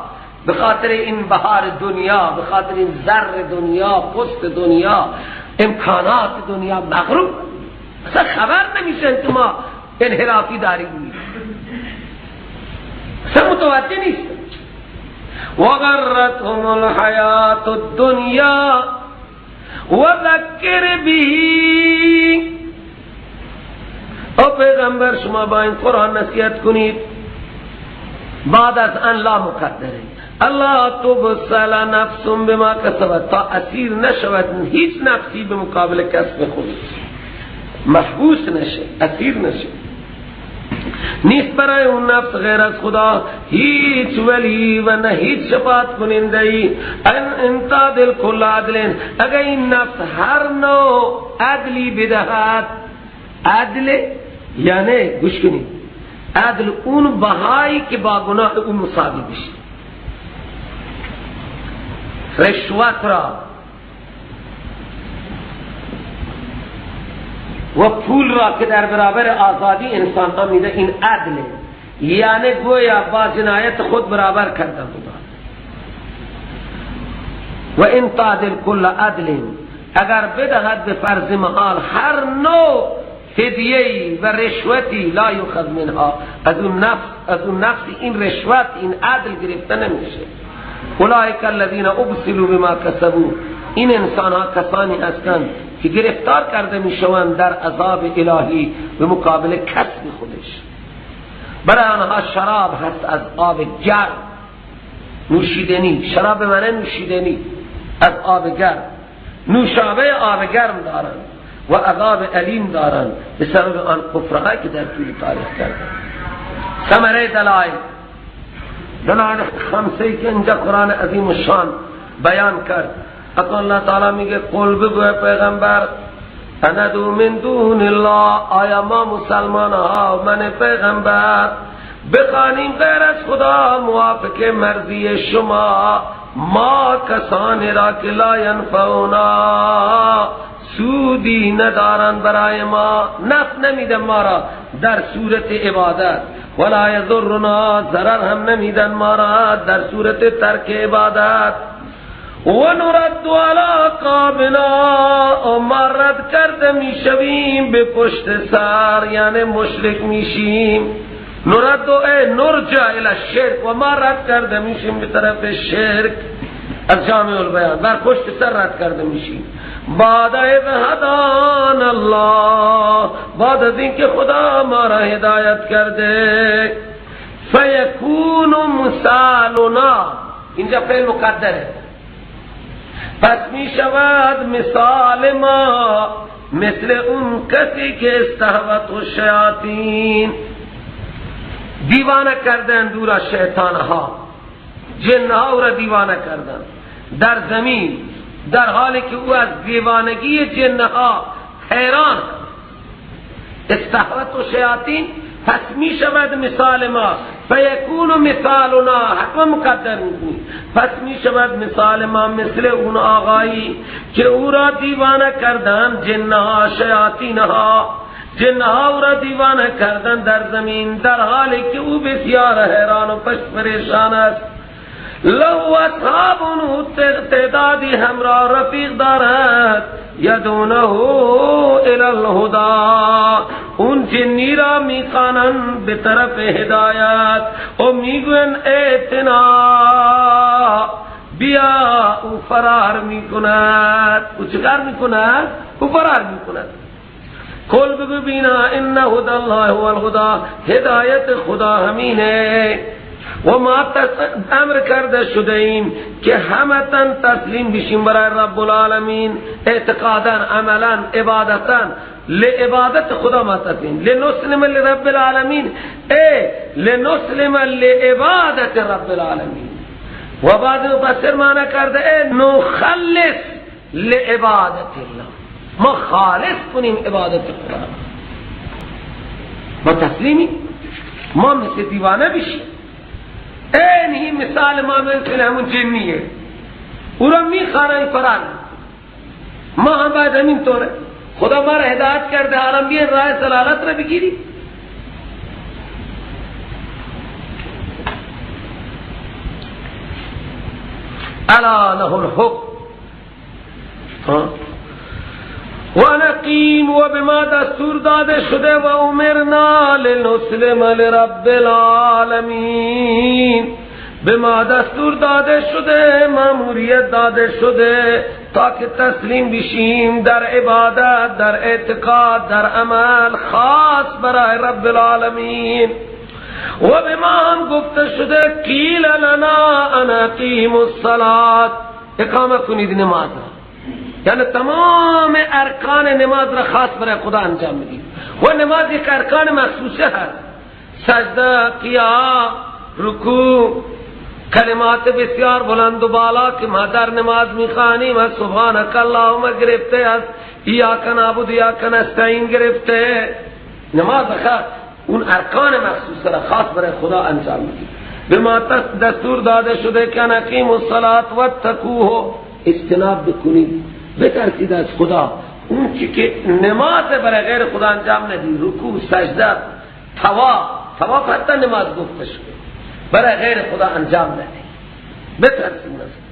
به خاطر این بهار دنیا، به خاطر این زر دنیا، پست دنیا، امکانات دنیا مغرور، اصلا خبر نمیشن که ما انحرافی داریم، اصلا متوجه نیست. وغرتهم الحیات الدنیا وذکر به. او پیغمبر شما با این قرآن نصیحت کنید بعد از ان لا مقدره الله تبصل نفس بما کسبت، تا اسیر نشود هیچ نفسی به مقابل کسب خود، محبوس نشه، اسیر نشه. نیست برای اون نفس غیر از خدا هیچ ولی و نه هیچ شفاعت کننده ای. ان تعدل کل عدل، اگر این نفس هر نوع عدلی بدهد، عدل یعنی گوش کنید، عدل اون بهایی که با گناه اون مساوی بشه، رشوت را و پول را که در برابر آزادی انسان ها میده، این عدله، یعنی گویا با جنایت خود برابر کرده بودن. و این تعدل کل عدل، اگر بدهد به فرض محال هر نوع فدیه‌ای و رشوتی، لا یؤخذ منها، از اون نفس این رشوت، این عدل گرفته نمیشه. اولئک الذین ابسلوا بما کسبوا، این انسان ها کسانی هستند که گرفتار کرده میشوند در عذاب الهی به مقابل کسب خودش. برای آنها شراب هست از آب گرم، نوشیدنی، شراب معنی نوشیدنی از آب گرم، نوشابه آب گرم دارند و عذاب الیم دارند به سبب آن کفرهایی که در طول تاریخ کردند. ثمره دلائل، دلائل خمسه که اینجا قرآن عظیم الشان بیان کرد. اقا اللہ تعالی میگه قل، بگو پیغمبر، اندعو من دون الله، آیا ما مسلمان ها من پیغمبر بخوانیم غیر از خدا موافق مرضی شما ما کسانی را که لا ینفعونا، سودی ندارند برای ما، نفع نمیدن ما را در صورت عبادت، ولا یضرنا، ضرر هم نمیدن ما را در صورت ترک عبادت، و نرد علی اعقابنا، و ما رد کرده میشویم به پشت سر، یعنی مشرک میشیم. نرد ای نرجع الی الشرک، و ما رد کرده میشیم به طرف شرک، از جامع البیان بر پشت سر رد کرده میشیم. بعد اذ هدان الله، بعد از اینکه خدا ما را هدایت کرده. فیکون مثالنا، اینجا فعل مقدره، پس می شود مثال ما مثل اون کسی که استهوت الشیاطین، دیوانه کردن دورا شیطان ها، جن ها او را دیوانه کردن در زمین، در حالی که او از دیوانگی جن ها حیران. استهوت الشیاطین پس می شود مثال ما، فیکون مثالنا، حتما مقدر میکنی، پس می شود مثال ما مثل اون آقایی که او را دیوانه کردن جنها، شیاطینها، جنها او را دیوانه کردن در زمین، در حالی که او بسیار حیران و پریشان است. لو اصحاب تعدادی همراه رفیق دارد، یدونه الی الهدی، اون جنی را میخوانند به طرف هدایت و میگوین ائتنا، بیا. او فرار میکند. او چکار میکند؟ او فرار میکند. کل بگو بینا ان هدى الله هو الهدی، هدایت خدا همینه. و ما امر کرده شده ایم که همتن تسلیم بشیم برای رب العالمین، اعتقادا، عملا، عبادتا، لعبادت خدا ما تسلیم، لنسلم لرب العالمین، ای لنسلم لعبادت رب العالمین. و بعد مفسر معنی کرده ای نخلص لعبادت الله، ما خالص کنیم عبادت خدا، ما تسلیمی، ما مثل دیوانه بشیم. این مثال ما مثل همون جنیه، او را میخوانه فرار. ما هم باید همین طوره، خدا ما را هدایت کرده، حالا بیاین راه ضلالت را بگیری. الا له الحکم و نقیم، و بما دستور داده شده، و امرنا لنسلم لرب العالمین، به ما دستور داده شده، ماموریت داده شده تا که تسلیم بشیم در عبادت، در اعتقاد، در عمل، خاص برای رب العالمین. و به ما هم گفته شده قیل لنا ان اقیموا الصلاة، اقامه کنید نماز را، یعنی تمام ارکان نماز را خاص برای خدا انجام بدید. و نماز یک ارکان مخصوصه هست، سجده، قیام، رکوع، کلمات بسیار بلند و بالا که ما در نماز میخوانیم، از سبحانک اللهم گرفته، از ایاک نعبد ایاک نستعین گرفته. نماز خاص اون ارکان مخصوص را خاص برای خدا انجام میدید. به ما دستور داده شده که اقیموا الصلاة واتقوه، اجتناب بکنید، بترسید از خدا. اون چی که نماز برای غیر خدا انجام ندید، رکوع، سجده، طواف، طواف حتی نماز گفته شده، برای غیر خدا انجام ندید، بترسید از.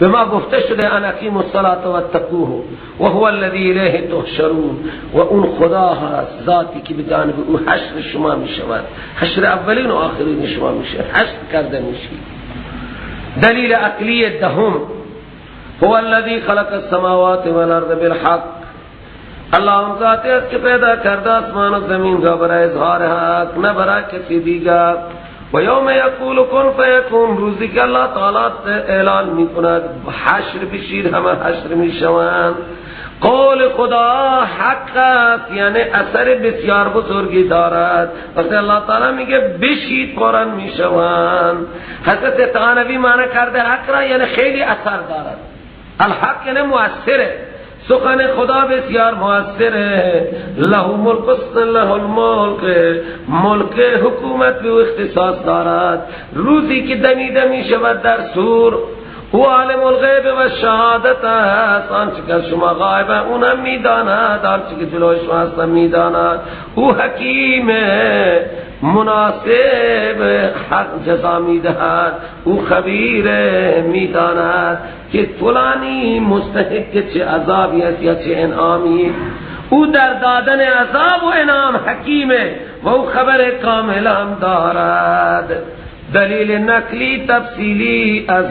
به ما گفته شده ان اقیموا الصلاة واتقوه وهو الذی الیه تحشرون، و اون خدا هست ذاتی که به جانب او حشر شما می شود، حشر اولین و آخرین شما می شود، حشر کرده می شود. دلیل عقلی دهم، هو الذی خلق السماوات والارض بالحق، الله اون ذات است که پیدا کرده آسمان و زمین را برای اظهار حق، نه برای کسی دیگر. و یوم یقول کن فیکون، روزی که الله تعالی اعلان میکند حشر بشیر، همه حشر میشوند. قول خدا حق است، یعنی اثر بسیار بزرگی دارد. وقتی الله تعالی میگه بشید فوراً میشوند. حضرت تغانوی معنی کرده حق را یعنی خیلی اثر دارد، الحق یعنی مؤثره، سخن خدا بسیار مؤثره. له ملک، له الملک، ملک حکومت به اختصاص دارد. روزی که دمیده می شود در سور، او عالم الغیب و شهادت است، آنچه که شما غایب اونم میداند، آنچه که جلوی شما هست میداند. او حکیم مناسب حق جزا میدهد، او خبیر میداند که فلانی مستحق چه عذابی است یا چه انعامی. او در دادن عذاب و انعام حکیمه و او خبر کامل هم دارد. دلیل نقلی تفصیلی از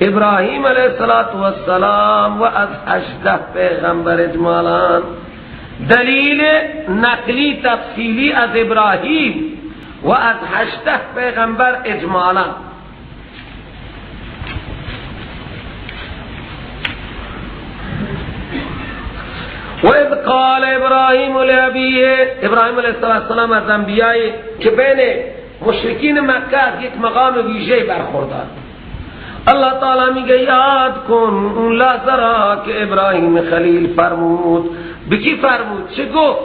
ابراهیم علیه السلام و از 18 پیغمبر اجمالاً. دلیل نقلی تفصیلی از ابراهیم و از 18 پیغمبر اجمالاً. و اذ قال ابراهیم لابیه، ابراهیم علیه السلام از انبیاء که بین مشرکین مکه از یک مقام ویژه برخوردار. الله تعالی میگه یاد کن اون لحظه را که ابراهیم خلیل فرمود. به کی فرمود؟ چه گفت؟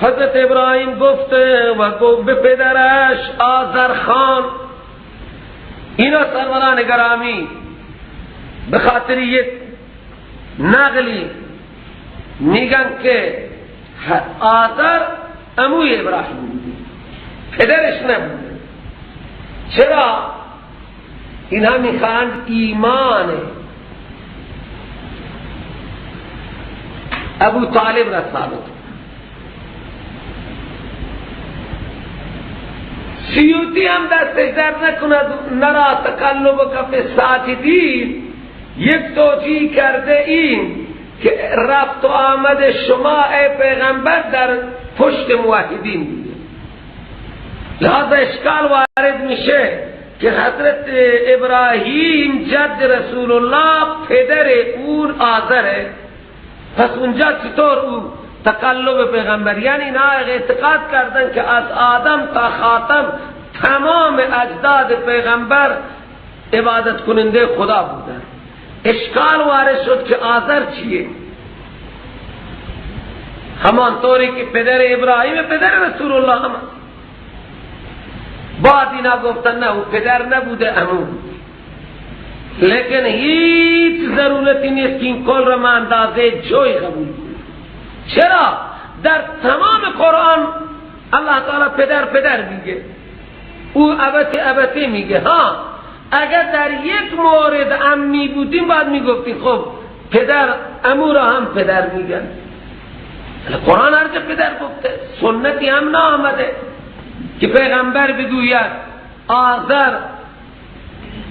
حضرت ابراهیم گفته و گفت به پدرش آذر خان. اینا سروران گرامی به خاطر یک نقلی میگن که آذر عموی ابراهیم بوده، پدرش نبوده. چرا؟ اینها میخواند ایمان ابو طالب را ثابت. سیوطی هم دستش در نکند نرا تقلب کف ساجدین، یک توجیه کرده این که رفت و آمد شما ای پیغمبر در پشت موحدین بوده. لہذا اشکال وارد میشه که حضرت ابراهیم جد رسول الله پدر اون آذره، پس اونجا چطور او تقلب پیغمبر؟ یعنی اینا اعتقاد کردن که از آدم تا خاتم تمام اجداد پیغمبر عبادت کننده خدا بودن. اشکال وارد شد که آذر چیه؟ همانطوری که پدر ابراهیم پدر رسول الله هم. بعد اینا گفتن نه او پدر نبوده، عمو بود. لیکن هیچ ضرورتی نیست که این قول را من اندازه جوی قبول کنم. چرا؟ در تمام قرآن الله تعالی پدر پدر میگه، او ابتی ابتی میگه. ها اگر در یک مورد عمی بودیم باید میگفتیم خب پدر عمو را هم پدر میگن. قرآن هر جا پدر گفته، سنتی هم نآمده که پیغمبر بگوید آذر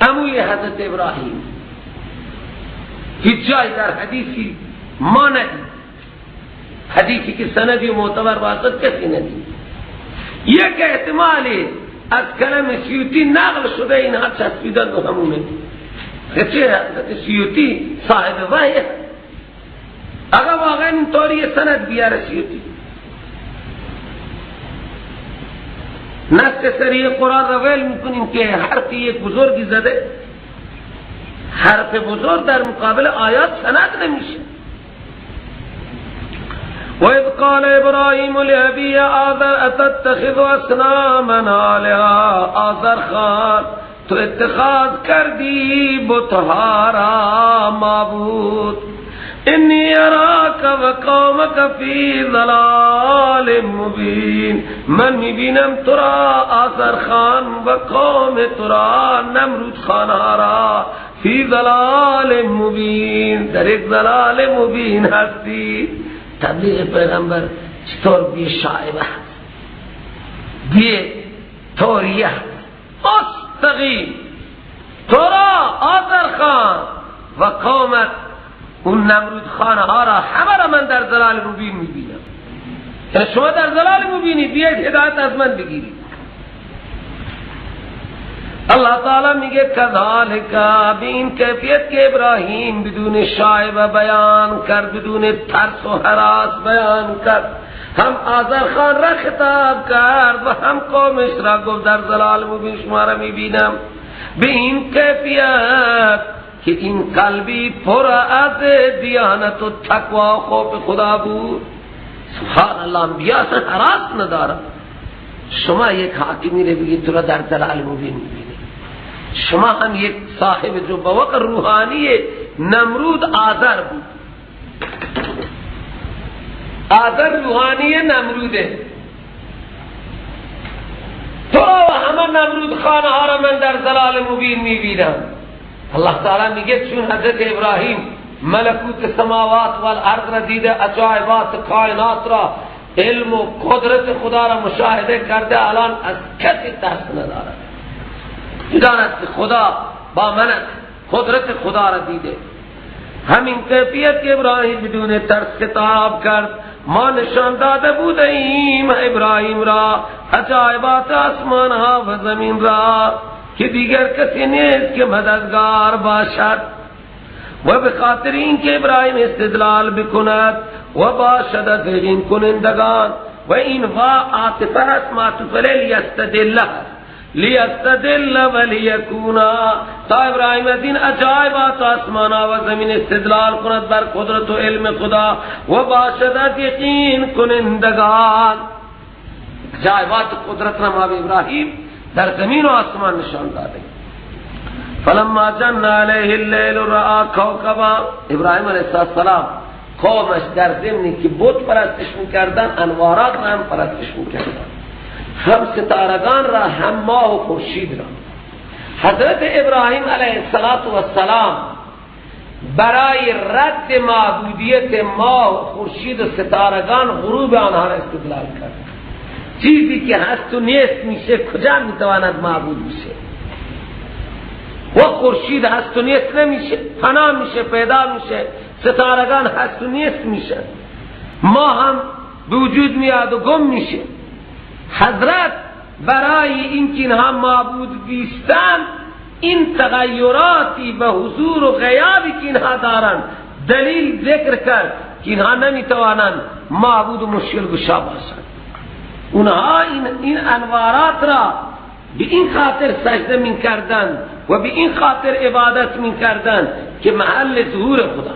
عموی حضرت ابراهیم. هیچ جای در حدیثی ما ندید، حدیثی که سندی و معتبر باشد کسی ندید. یک احتمالی از کلم سیوطی نقل شده، اینها چسبیدن و همونه. چه حضرت سیوطی صاحب وحی، اگر واقعا اینطوری سند بیاره سیوطی، نص صریح قرآن را ول میکنیم که حرف یک بزرگی زده، حرف بزرگ در مقابل آیات سند نمیشه. وَإِذْ قَالَ إِبْرَاهِيمُ لِأَبِيهِ آزَرَ أَتَتَّخِذُ أَصْنَامًا آلِهَةً. آزر خان تو اتخاذ کردی بتها را معبود. انی اراک و قومک فی ضلال مبین. من میبینم تو را آزر خان و قوم تو را نمرود خان را فی ضلال مبین، در یک ضلال مبین هستی. تبلیغ پیغمبر چطور بی شائبه هست، بی توریه هست. مستقیم تو را آزر خان و قومت اون نمرود خانه ها را همه را من در ضلال مبین میبینم. یعنی شما در ضلال مبینی، بیاید هدایت از من بگیرید. اللہ تعالی میگه کذالک، به این کیفیت که ابراهیم بدون شایبه بیان کرد، بدون ترس و هراس بیان کرد، هم آزر خان را خطاب کرد و هم قومش را گفت در ضلال مبین شما را میبینم. به این کیفیت که این قلبی پر از دیانت و تقوا و خوف خدا بود. سبحان الله، انبیاء اصلا هراس ندارد. شما یک حاکمی رو بگید تو را در ضلال مبین میبینی، شما هم یک صاحب جو بوقع روحانی نمرود آذر بود، آذر روحانی نمروده، تو را و همه نمرود خانه ها را من در ضلال مبین میبینم. الله تعالی میگه چون حضرت ابراهیم ملکوت سماوات و الارض را دیده، عجایبات کائنات را، علم و قدرت خدا را مشاهده کرده، الان از کسی ترس ندارد، میداند که خدا با من است، قدرت خدا را دیده. همین کیفیت که ابراهیم بدون ترس خطاب کرد، ما نشان داده بوده ایم ابراهیم را عجایبات آسمان ها و زمین را که دیگر کسی نیست که مددگار باشد. و به خاطر اینکه ابراهیم استدلال بکند و باشد از یقین کنندگان، و این وا عاطفه است، معطوف علیه یستدل، لیستدل و لیکونا، تا ابراهیم از این عجایبات آسمان و زمین استدلال کند بر قدرت و علم خدا و باشد از یقین کنندگان. عجایبات قدرت را ما ابراهیم در زمین و آسمان نشان داده. فلما جن علیه اللیل رآ کوکبا، ابراهیم علیه السلام قومش در ضمنی که بت پرستش میکردن انوارات را هم پرستش میکردن، هم ستارگان را، هم ماه و خورشید را. حضرت ابراهیم علیه السلام برای رد معبودیت ماه و خورشید و ستارگان غروب آنها را استدلال کرد. چیزی که هست و نیست میشه کجا میتواند معبود میشه؟ و خورشید هست و نیست نمیشه، فنا میشه، پیدا میشه. ستارگان هست و نیست میشه، ماه هم به وجود میاد و گم میشه. حضرت برای اینکه اینها معبود بیستن، این تغیراتی به حضور و غیابی که اینها دارن دلیل ذکر کرد که اینها نمیتوانند معبود و مشکل گشا باشند. اونها این انوارات را به این خاطر سجده می کردن و به این خاطر عبادت می کردن که محل ظهور خدا،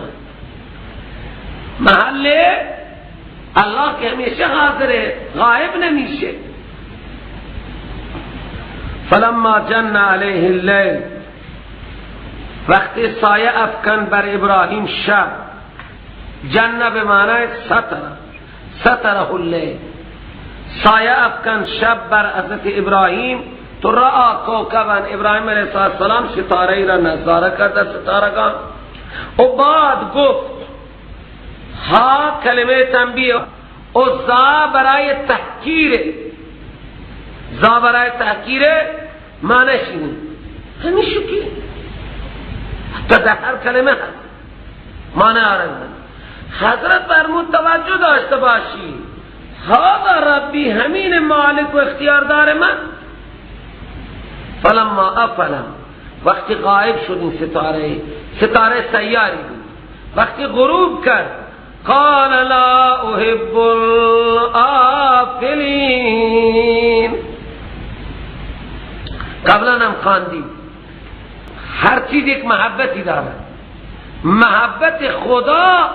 محل الله که همیشه حاضره، غائب نمیشه. فلما جن علیه اللیل، وقتی سایه افکن بر ابراهیم شب، جن به معنی ستر، ستره اللیل، سایه افکن شب بر حضرت ابراهیم، تو رآ کوکبا، ابراهیم علیه السلام ستاره را نظاره کرد، ستارگان، و بعد گفت ها کلمه تنبیه و زا برای تحقیر، زا برای تحقیر معنیش اینه همیشه که حتی در هر کلمه هست معنی آرد. حضرت فرمود توجه داشته باشی، هذا ربی، همین مالک و اختیاردار من. فلما افل، وقتی غائب شد این ستاره، ستاره سیاری بود، وقتی غروب کرد، قال لا احب الآفلین. قبلا هم خواندیم هر چیز یک محبتی دارد، محبت خدا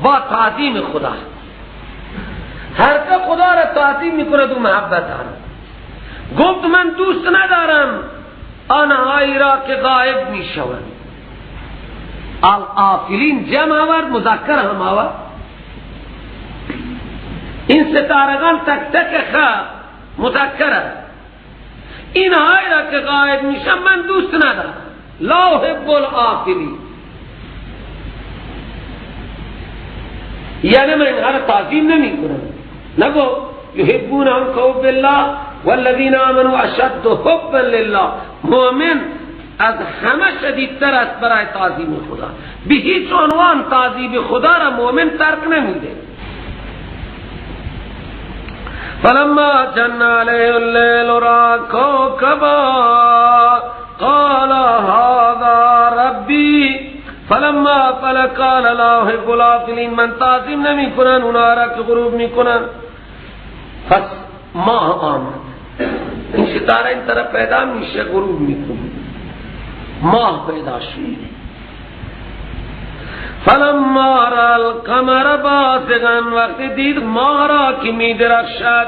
با تعظیم خدا. هر که خدا را تعظیم میکند او محبت دارد. گفت من دوست ندارم آنهایی را که غائب میشوند. الآفلین جمع آورد، مذکر هم آورد. این ستارگان تک تک خا مذکر است. اینهایی را که غائب میشن من دوست ندارم. لا احب الآفلین، یعنی من اینها را تعظیم نمی کنم. نگو یحبونهم کحب الله والذین آمنوا اشد حبا لله. مؤمن از همه شدیدتر است برای تعظیم خدا. به هیچ عنوان تعظیم خدا را مؤمن ترک نمیده. فلما جن علیه اللیل رأى کوکبا قال هذا ربی فلما افل قال لا احب الآفلین. من تعظیم نمی کنن اونا را که غروب می کنن. پس ماه آمد، این ستاره این طرف پیدا میشه، غروب میکنه، ماه پیدا شد. فلما رأى القمر بازغا، وقتی دید ماه را که می درخشد،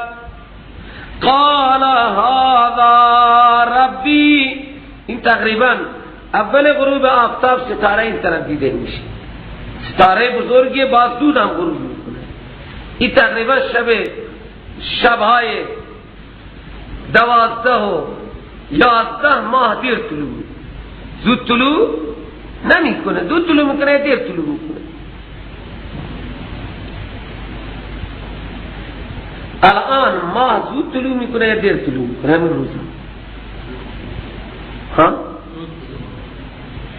قال هذا ربی. این تقریبا اول غروب آفتاب ستاره این طرف دیده میشه، ستاره بزرگی باز دود هم غروب میکنه. این تقریبا شبهای 12 و 11 ماه دیر طلوع، زود طلوع نمیکنه، دو طلوع میکنه، دیر طلوع میکنه. الان ماه زود طلوع میکنه یا دیر طلوع میکنه؟ همین روزا ها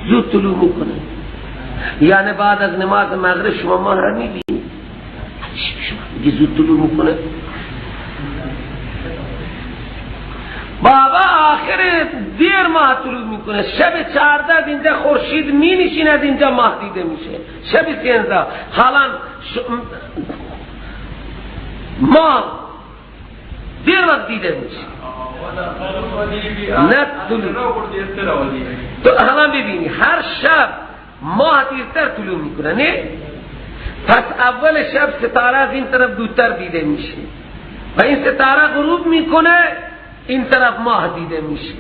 زود طلوع میکنه، یعنی بعد از نماز مغرب شما ماه را میبینید، شما زود طلوع میکنه. بابا آخر دیر ماه طلوع میکنه، شب 14 اینجا خورشید می نشیند، اینجا ماه دیده میشه، شب 13. حالا ماه دیر وقت دیده میشه. نه طلوع. تو حالا ببینی هر شب ماه دیرتر طلوع میکنه، نه؟ پس اول شب ستاره از این طرف دورتر دیده میشه و این ستاره غروب میکنه، این طرف ماه دیده میشه.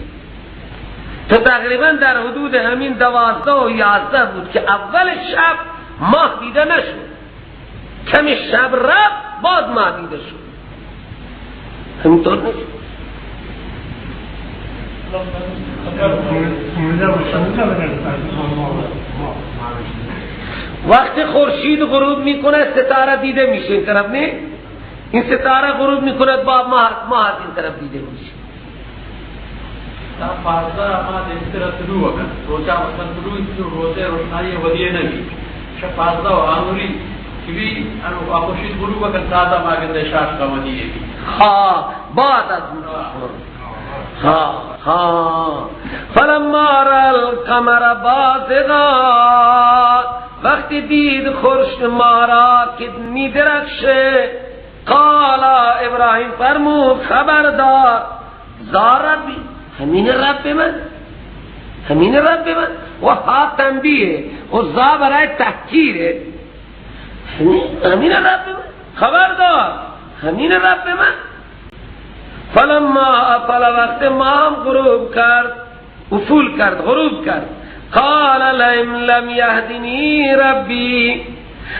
تو تقریبا در حدود همین 12 و 11 بود که اول شب ماه دیده نشد، کمی شب رفت باز ماه دیده شد. همینطور نیست؟ وقتی خورشید غروب میکنه ستاره دیده میشه این طرف، نه؟ این ستاره غروب میکنه با ماه از این طرف دیده میشه. ها بعد از ها ها فلما را القمر بازغا، وقتی دید خورشید ما را که می درخشه، قال ابراهیم فرمود خبردار ذا ربی، همین رب من، همین رب من. و ها تنبیه و ذا برای تحقیره، همین رب من، خبردار همین رب من. فلما افل، وقت ما هم غروب کرد، افول کرد، غروب کرد، قال لئن لم یهدنی ربی،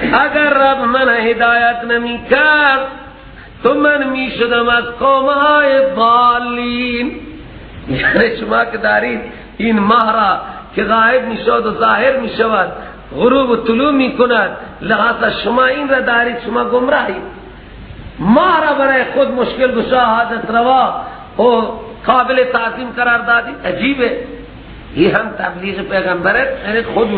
اگر رب من هدایت نمی کرد تو من می شدم از قوم های ضالین. یعنی شما که دارید این ماه را که غایب می شود و ظاهر می شود، غروب و طلوع می کند، لحاظا شما این را دارید، شما گمراهید. ماه را برای خود مشکل گشا، حاجت روا و قابل تعظیم قرار دادید. عجیبه، یہ هم تبلیغ پیغمبر ہے خود.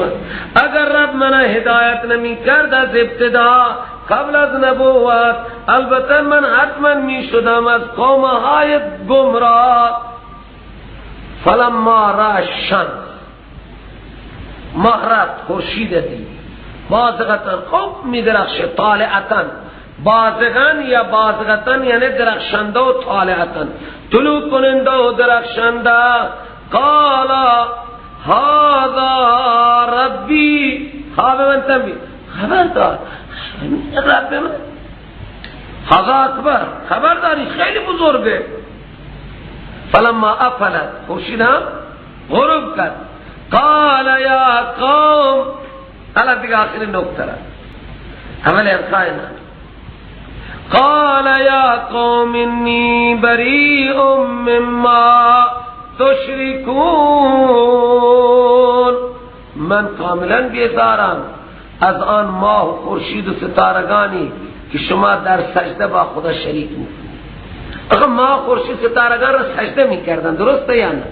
اگر رب من هدایت نمی کرد از ابتدا قبل از نبوت، البته من حتما می شدم از قوم های گمراه. فلما را الشمس، ماه رفت خورشید دید، بازغتن خوب می درخشه، طالعتن، بازغن یا بازغتن یعنی درخشنده و طالعتن، طلوع کننده و درخشنده. قال هذا ربی، هذا من تنبیه، خبردار رب من، هذا اکبر، خبرداری خیلی بزرگه. فلما افلت، خورشید هم غروب کرد، قال یا قوم، الان دیگه آخر نکته را اول ارخای نه، قال یا قوم انی بریء مما تشرکون، من کاملا بیزارم از آن ماه و خورشید و ستارگانی که شما در سجده با خدا شریک میکنید. آقا ماه خورشید ستارگان را سجده میکردن، درسته یا نه؟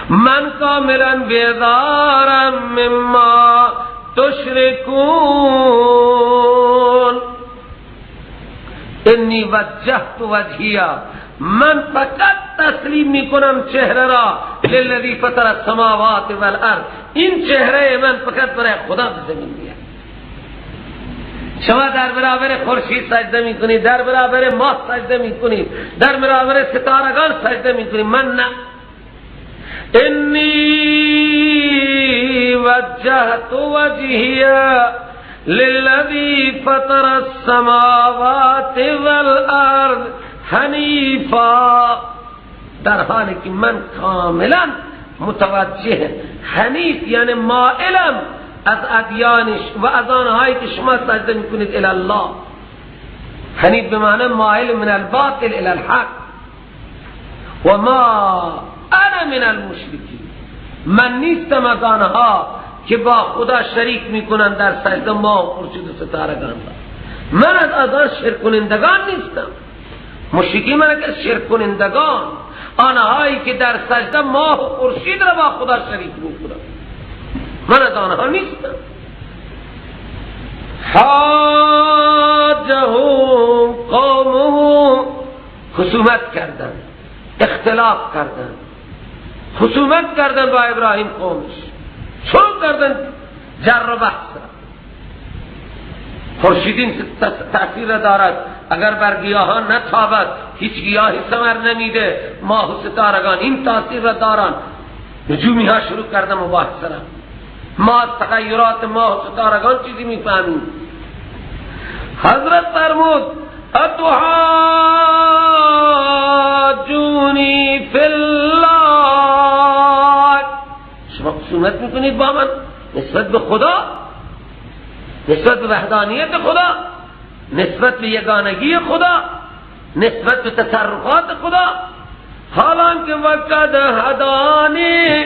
من کاملا بیزارم مما تشرکون، انی وجهت وجهیا، من فقط تسلیم میکنم چهره را للذی فطر السماوات والارض، این چهره من فقط برای خدا به زمین میاد. شما در برابر خورشید سجده میکنید، در برابر ماه سجده میکنید، در برابر ستارگان سجده میکنید، من نه. انی وجهت وجهی للذی فطر السماوات والارض حنیفا، در حالی که من کاملا متوجه، حنیف یعنی مائلم از ادیانش و از آنهایی که شما سجده میکنید الی الله. حنیف به معنی مائل من الباطل الی الحق. و ما انا من المشرکین، من نیستم از آنها که با خدا شریک میکنن در سجده ماه و خورشید و ستارگان. من از آن شرک کنندگان نیستم. مشرکین من که شرک کنندگان، آنهایی که در سجده ماه و خورشید را با خدا شریک میکنن، من از آنها نیستم. حاجهم قومه، خصومت کردن، اختلاف کردن، خصومت کردن با ابراهیم قومش، شروع کردن جر و بحث. خورشیدین تأثیر دارد اگر بر گیاهان نتابد هیچ گیاهی ثمر نمیده. ماه و ستارگان این تاثیر را دارن. نجومی ها شروع کرده مباحثه را. ما تغیرات ماه و ستارگان چیزی میفهمیم. حضرت فرمود اتحاجونی فی الله، شما خصومت میکنید با من نسبت به خدا، نسبت به وحدانیت خدا، نسبت به یگانگی خدا، نسبت به تصرفات خدا. حالانکه وقد هدانی،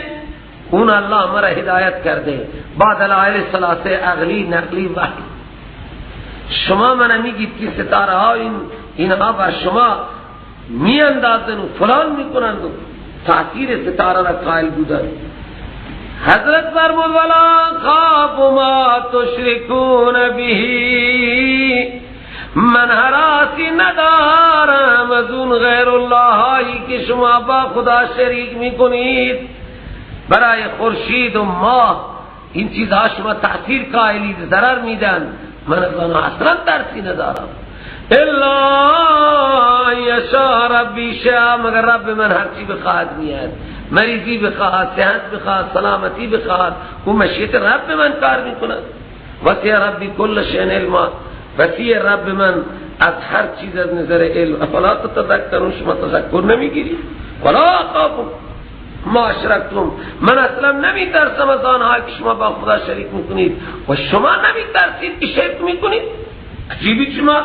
اون الله مرا هدایت کرده با دلائل ثلاثه عقلی، نقلی، وحی. شما من میگید که ستاره ها اینها بر شما می اندازن و فلان میکنند و تاثیر ستاره را قائل بودن. حضرت فرمود ولا خاف ما تشرکون به، من هراسی ندارم از اون غیر الله هایی که شما با خدا شریک میکنید. برای خورشید و ماه این چیزها شما تأثیر قائلید، ضرر میدن، من از آنها اصلا ترسی ندارم. الا یشاء ربی شیئا، مگر رب من هرچی بخواهد میاد، مریضی بخواهد، صحت بخواهد، سلامتی بخواهد، او مشیت رب من کار میکند. وسع ربی کل شیء علما، وسیع رب من از هر چیز از نظر علم. افلا تتذکرون، شما تذکر نمیگیرید. ولا اخاف ما اشرکتم، من اصلا نمیترسم از آنها که شما با خدا شریک میکنید و شما نمیترسید که شرک میکنید. عجیبی شما،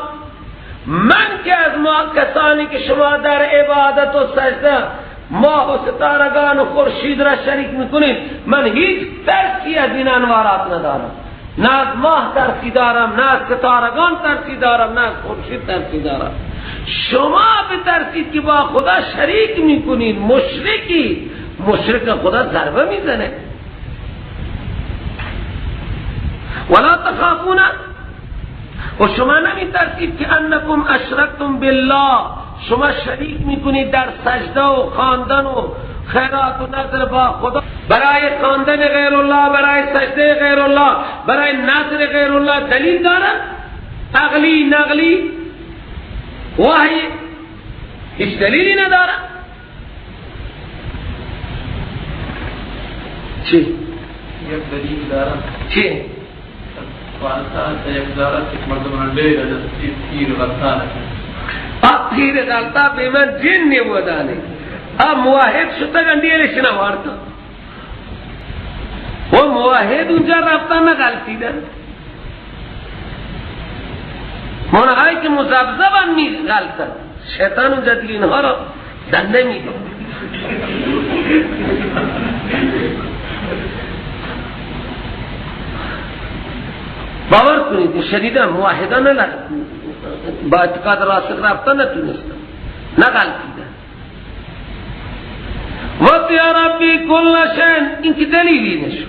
من که از ما کسانی که شما در عبادت و سجده ماه و ستارگان و خورشید را شریک میکنید، من هیچ ترسی از این انوارات ندارم. نه از ماه ترسی دارم، نه از ستارگان ترسی دارم، نه از خورشید ترسی دارم. شما بترسید که با خدا شریک میکنید، مشرکی، مشرک خدا ضربه میزنه. ولا تخافون، و شما نمیترسید که انکم اشرکتم بالله، شما شریک میکنید در سجده و خواندن و خیرات و نذر با خدا. برای خواندن غیر الله، برای سجده غیر الله، برای نذر غیر الله دلیل دارن؟ عقلی، نقلی، وحی، هیچ دلیلی نداره. چی؟ یک دلیل داره. چی؟ یک داره که مردم تیر غلطانه. تیر غلطا به من جن نبودانه. موحد شده گندیرش نوارتا. و موحد اونجا رفتا نه غلطیدن. منهایی که مذبذبن می غلطن. شیطان اونجا دیگه اینها را دنده میده. باور کنید شدیدن موحدان نه با اعتقاد راسخ رفتن نتونستن، نه غلطیدن. وسع ربی کل شیء، این که دلیلی نشد.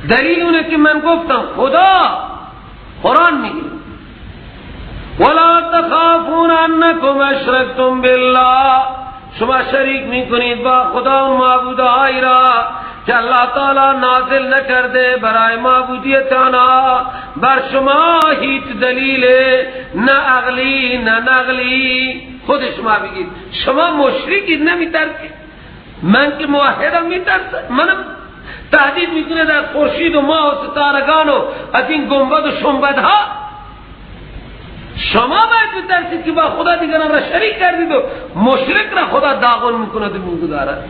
دلیل اونه که من گفتم خدا قرآن میگه ولا تخافون انکم اشرکتم بالله، شما شریک میکنید با خدا و معبودهای را که الله تعالی نازل نکرده برای معبودیت آنها. بر شما هیچ دلیل نه عقلی نه نقلی. خود شما بگید شما مشرکید نمیترسید، من که موحدم میترسم. منم تهدید میکنه در خورشید و ماه و ستارگان و از این گنبد و شنبدها. شما باید بترسید که با خدا دیگران را شریک کردید و مشرک را خدا داغون میکند و میگذارد.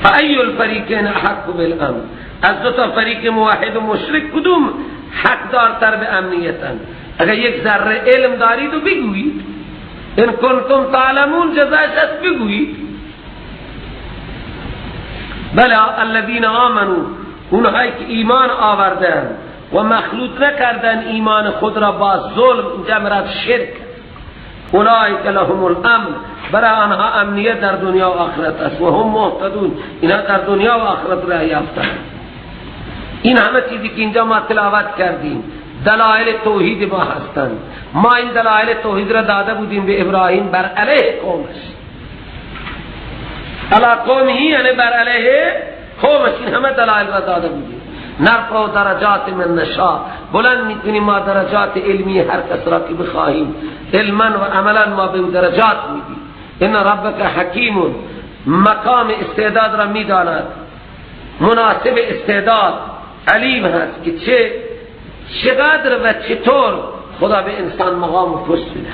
فای الفریقین احق بالامن، از دو تا فریق موحد و مشرک کدوم حق دارتر به امنیتن؟ اگر یک ذره علم دارید و بگویید، ان کنتم تعلمون جزایش است بگویید. بله الذین آمنوا، اونهایی که ایمان آوردن و مخلوط نکردن ایمان خود را با ظلم، اینجا مراد شرک، اولئک لهم الامن، برای آنها امنیت در دنیا و آخرت است، و هم مهتدون، اینها در دنیا و آخرت راه یافتند. این همه چیزی که اینجا ما تلاوت کردیم دلائل توحید ما هستند. ما این دلائل توحید را داده بودیم به ابراهیم بر علیه قومش، علی قومه یعنی بر علیه قومش، این همه دلائل را داده بودیم. نرفع درجات من نشا، بلند میکنیم ما درجات علمی هر کس را که بخواهیم، علما و عملا ما به درجات میدیم. ان ربک حکیم، مقام استعداد را میداند، مناسب استعداد، علیم هست که چه چقدر و چطور خدا به انسان مقام و پست میده.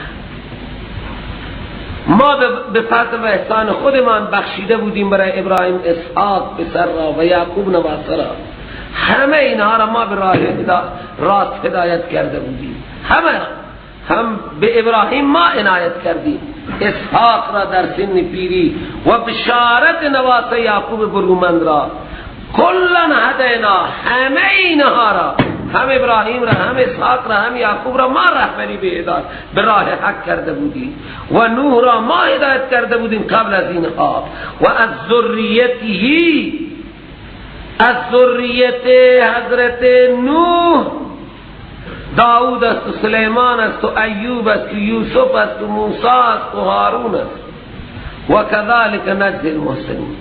ما به فضل و احسان خودمان بخشیده بودیم برای ابراهیم اسحاق پسر را و یعقوب نواسه را، همه اینها را ما به راه راست هدایت کرده بودیم. همه هم به ابراهیم ما عنایت کردیم، اسحاق را در سن پیری و بشارت نواسه یعقوب برومند را، کلا هدینا، همه اینها را، هم ابراهیم را، هم اسحاق را، هم یعقوب را ما رهبری به هدایت به راه حق کرده بودیم و نوح را ما هدایت کرده بودیم قبل از اینها. و از ذریته، از ذریت حضرت نوح داود است و سلیمان است و ایوب است و یوسف است و موسی است و هارون است. و کذالک نجزی المحسنین.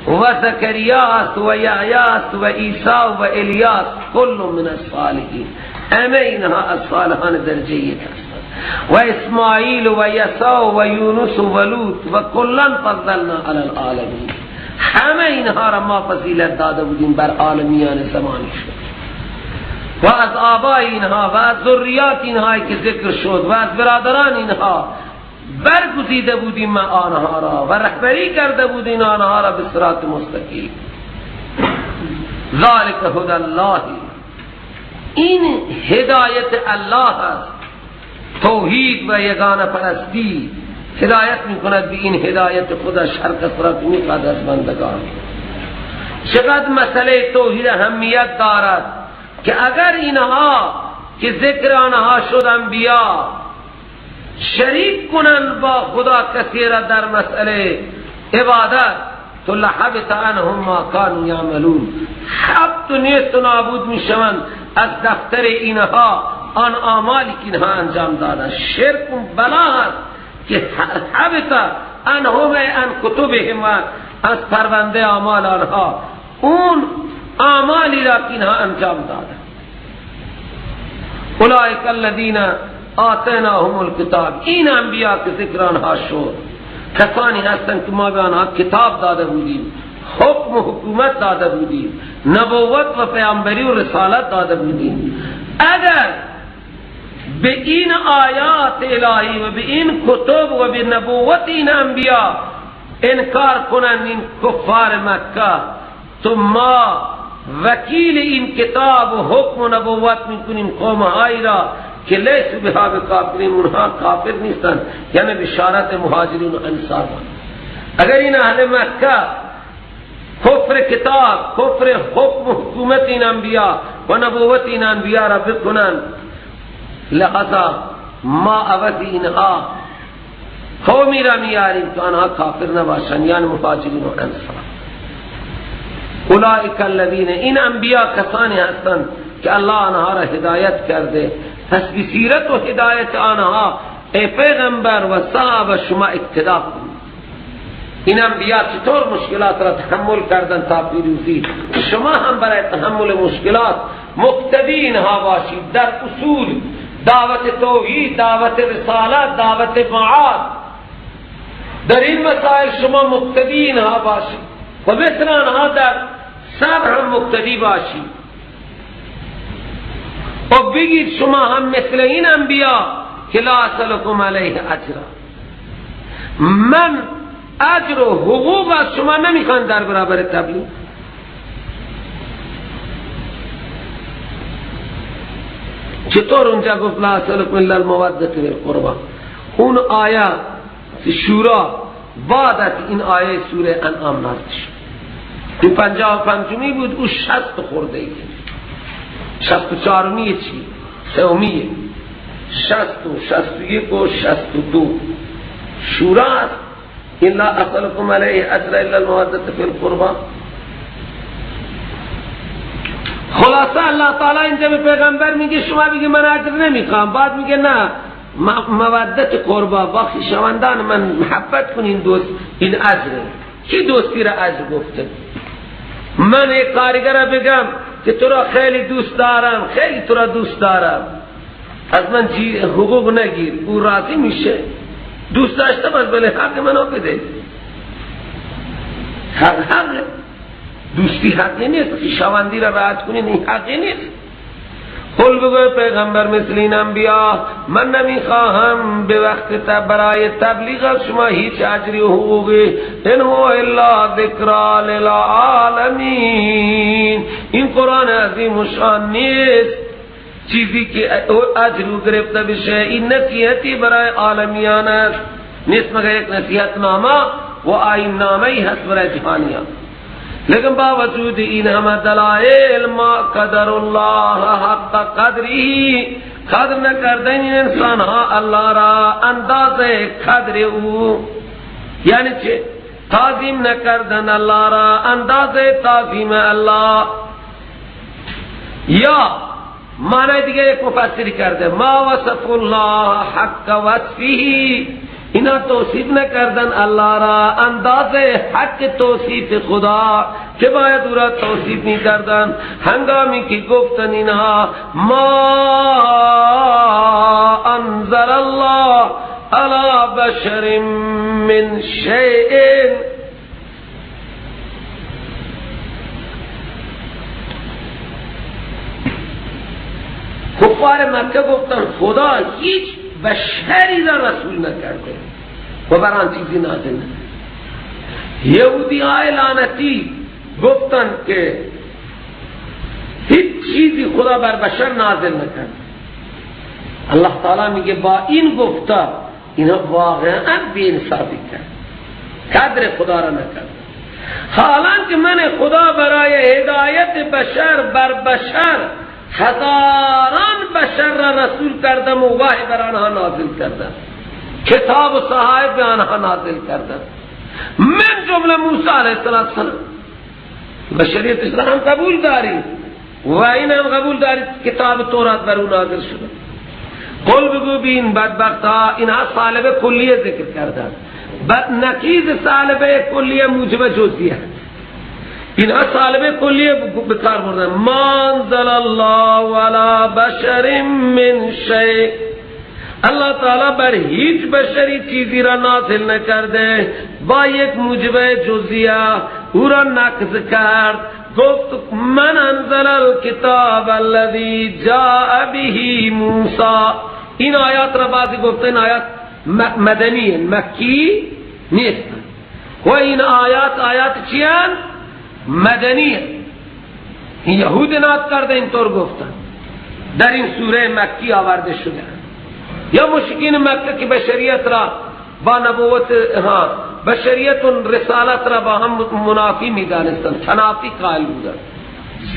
و زکریا است و یحیی است و عیسی و الیاس، کل من الصالحین، همه اینها از صالحان درجه یک هستند. و اسماعیل و یسع و یونس و لوط و کلا فضلنا علی العالمین، همه اینها را ما فضیلت داده بودیم بر عالمیان زمانی شد. و از آبای اینها و از ذریات اینها که ذکر شد و از برادران اینها برگزیده بودیم ما آنها را و رهبری کرده بودیم آنها را به صراط مستقیم. ذالک هدی الله، این هدایت الله است، توحید و یگانه پرستی هدایت میکند به این هدایت خودش هر کس را که میخواد از بندگان. چقدر مسئله توحید اهمیت دارد که اگر اینها که ذکر آنها شد انبیا شریک کنند با خدا کسی را در مسئله عبادت، تو لحبط عنهم ما کانوا یعملون، حبط نیست و نابود میشوند از دفتر اینها آن اعمالی که اینها انجام دادند. شرک بلا هست که حبط عنهم عن کتبهم، از پرونده اعمال آنها، اون اعمالی را که اینها انجام دادند. اولئک الذین آتیناهم الکتاب، این انبیا که ذکر آنها شد کسانی هستند که ما به آنها کتاب داده بودیم، حکم و حکومت داده بودیم، نبوت و پیامبری و رسالت داده بودیم. اگر به این آیات الهی و به این کتب و به نبوت این انبیا انکار کنند این کفار مکه، تو ما وکیل این کتاب و حکم و نبوت میکنیم قومهایی را که لیسوا بها بکافرین، اونها کافر نیستند، یعنی بشارت مهاجرین و انصار. اگر این اهل مکه کفر کتاب، کفر حکم و حکومت این انبیا و نبوت این انبیا را بکنند، لہذا ما عوض اینها قومی را میاریم که آنها کافر نباشند، یعنی مهاجرین و انصار. اولئک الذین، این انبیا کسانی هستند که الله آنها را هدایت کرده، پس به سیرت و هدایت آنها ای پیغمبر و صحابه شما اقتدا کنید. این انبیا چطور مشکلات را تحمل کردن تا پیروزی، شما هم برای تحمل مشکلات مقتدی اینها باشید در اصول دعوت توحید، دعوت رسالت، دعوت معاد. در این مسائل شما مقتدی اینها باشید و مثل آنها در صبر هم مقتدی باشید و بگید شما هم مثل این انبیا که لا اسألکم علیه اجرا، من اجر و حقوق از شما نمیخوان در برابر تبلیغ. چطور اونجا گفت لا اسألکم الا المودة والقربى؟ اون آیه شورا بعد از این آیه سوره انعام نازل شد. این 55 بود، او 60 خورده ای، 64 چی؟ سومیه، 60 و 61 و 62 شورا است. الا اسألکم علیه اجر الا المودة فی القربى. خلاصه الله تعالی اینجا به پیغمبر میگه شما بگی من اجر نمیخوام، بعد میگه نه، مودت قربا، با خویشاوندان من محبت کنین، دوست این اجره. کی دوستی را اجر گفته؟ من یک کارگر را بگم که تو را خیلی دوست دارم، خیلی تو را دوست دارم، از من حقوق نگیر، او راضی میشه؟ دوست داشته باش ولی حق منو بده. حق حق، دوستی حقی نیست، خویشاوندی را رعایت کنی این حقی نیست. قل بگو پیغمبر مثل این انبیا من نمیخواهم به وقت برای تبلیغ از شما هیچ اجری و حقوقی، ان هو الا ذکری للعالمین. این قرآن عظیم و شان نیست چیزی که اجر گرفته بشه، این نصیحتی برای عالمیان است، نیست مگر یک نصیحت نامه و آیین نامه هست برای جهانیان. لیکن باوجود این همه دلائل ما قدر الله حق قدره، قدر نکردن این انسان ها الله را اندازه قدر او، یعنی چه؟ تعظیم نکردن الله را اندازه تعظیم الله. یا معنی دیگه یک مفسری کرده ما وصف الله حق وصفه، اینا توصیف نکردن الله را اندازه حق توصیف خدا که باید او را توصیف میکردن. هنگامی که گفتن اینها ما انزل الله علی بشر من شیء، کفار مکه گفتن خدا هیچ بشری را رسول نکرده و بر آن چیزی نازل نکرده. یهودی های لعنتی گفتن که هیچ چیزی خدا بر بشر نازل نکرده. الله تعالی میگه با این گفته اینا واقعا بی انصافی کرد، قدر خدا را نکرد. حالانکه من خدا برای هدایت بشر بر بشر هزاران بشر را رسول کردم و وحی بر آنها نازل کردم، کتاب و صحائف به آنها نازل کردم، من جمله موسی علیه السلام. بشریت را هم قبول داری و این هم قبول داری کتاب تورات بر او نازل شده. قل بگو بین بدبخت ها، اینها سالبه کلیه ذکر کردن، بد نقیض سالبه کلیه موجب جزئیه. اینها سالبه کلیه بکار بردن، ما انزل الله علی بشر من شیء، الله تعالی بر هیچ بشری چیزی را نازل نکرده، با یک موجب جزئیه او را نقض کرد. گفت من انزل الکتاب الذی جاء به موسی. این آیات را بعضی گفته این آیات مدنی مکی نیست، و این آیات آیات چیان؟ مدنی. یهود ناد کرده اینطور گفتن، در این سوره مکی آورده شده. یا مشرکین مکه که بشریت را با نبوت بشریت و رسالت را با هم منافی میدانستند، تنافی قائل بودند،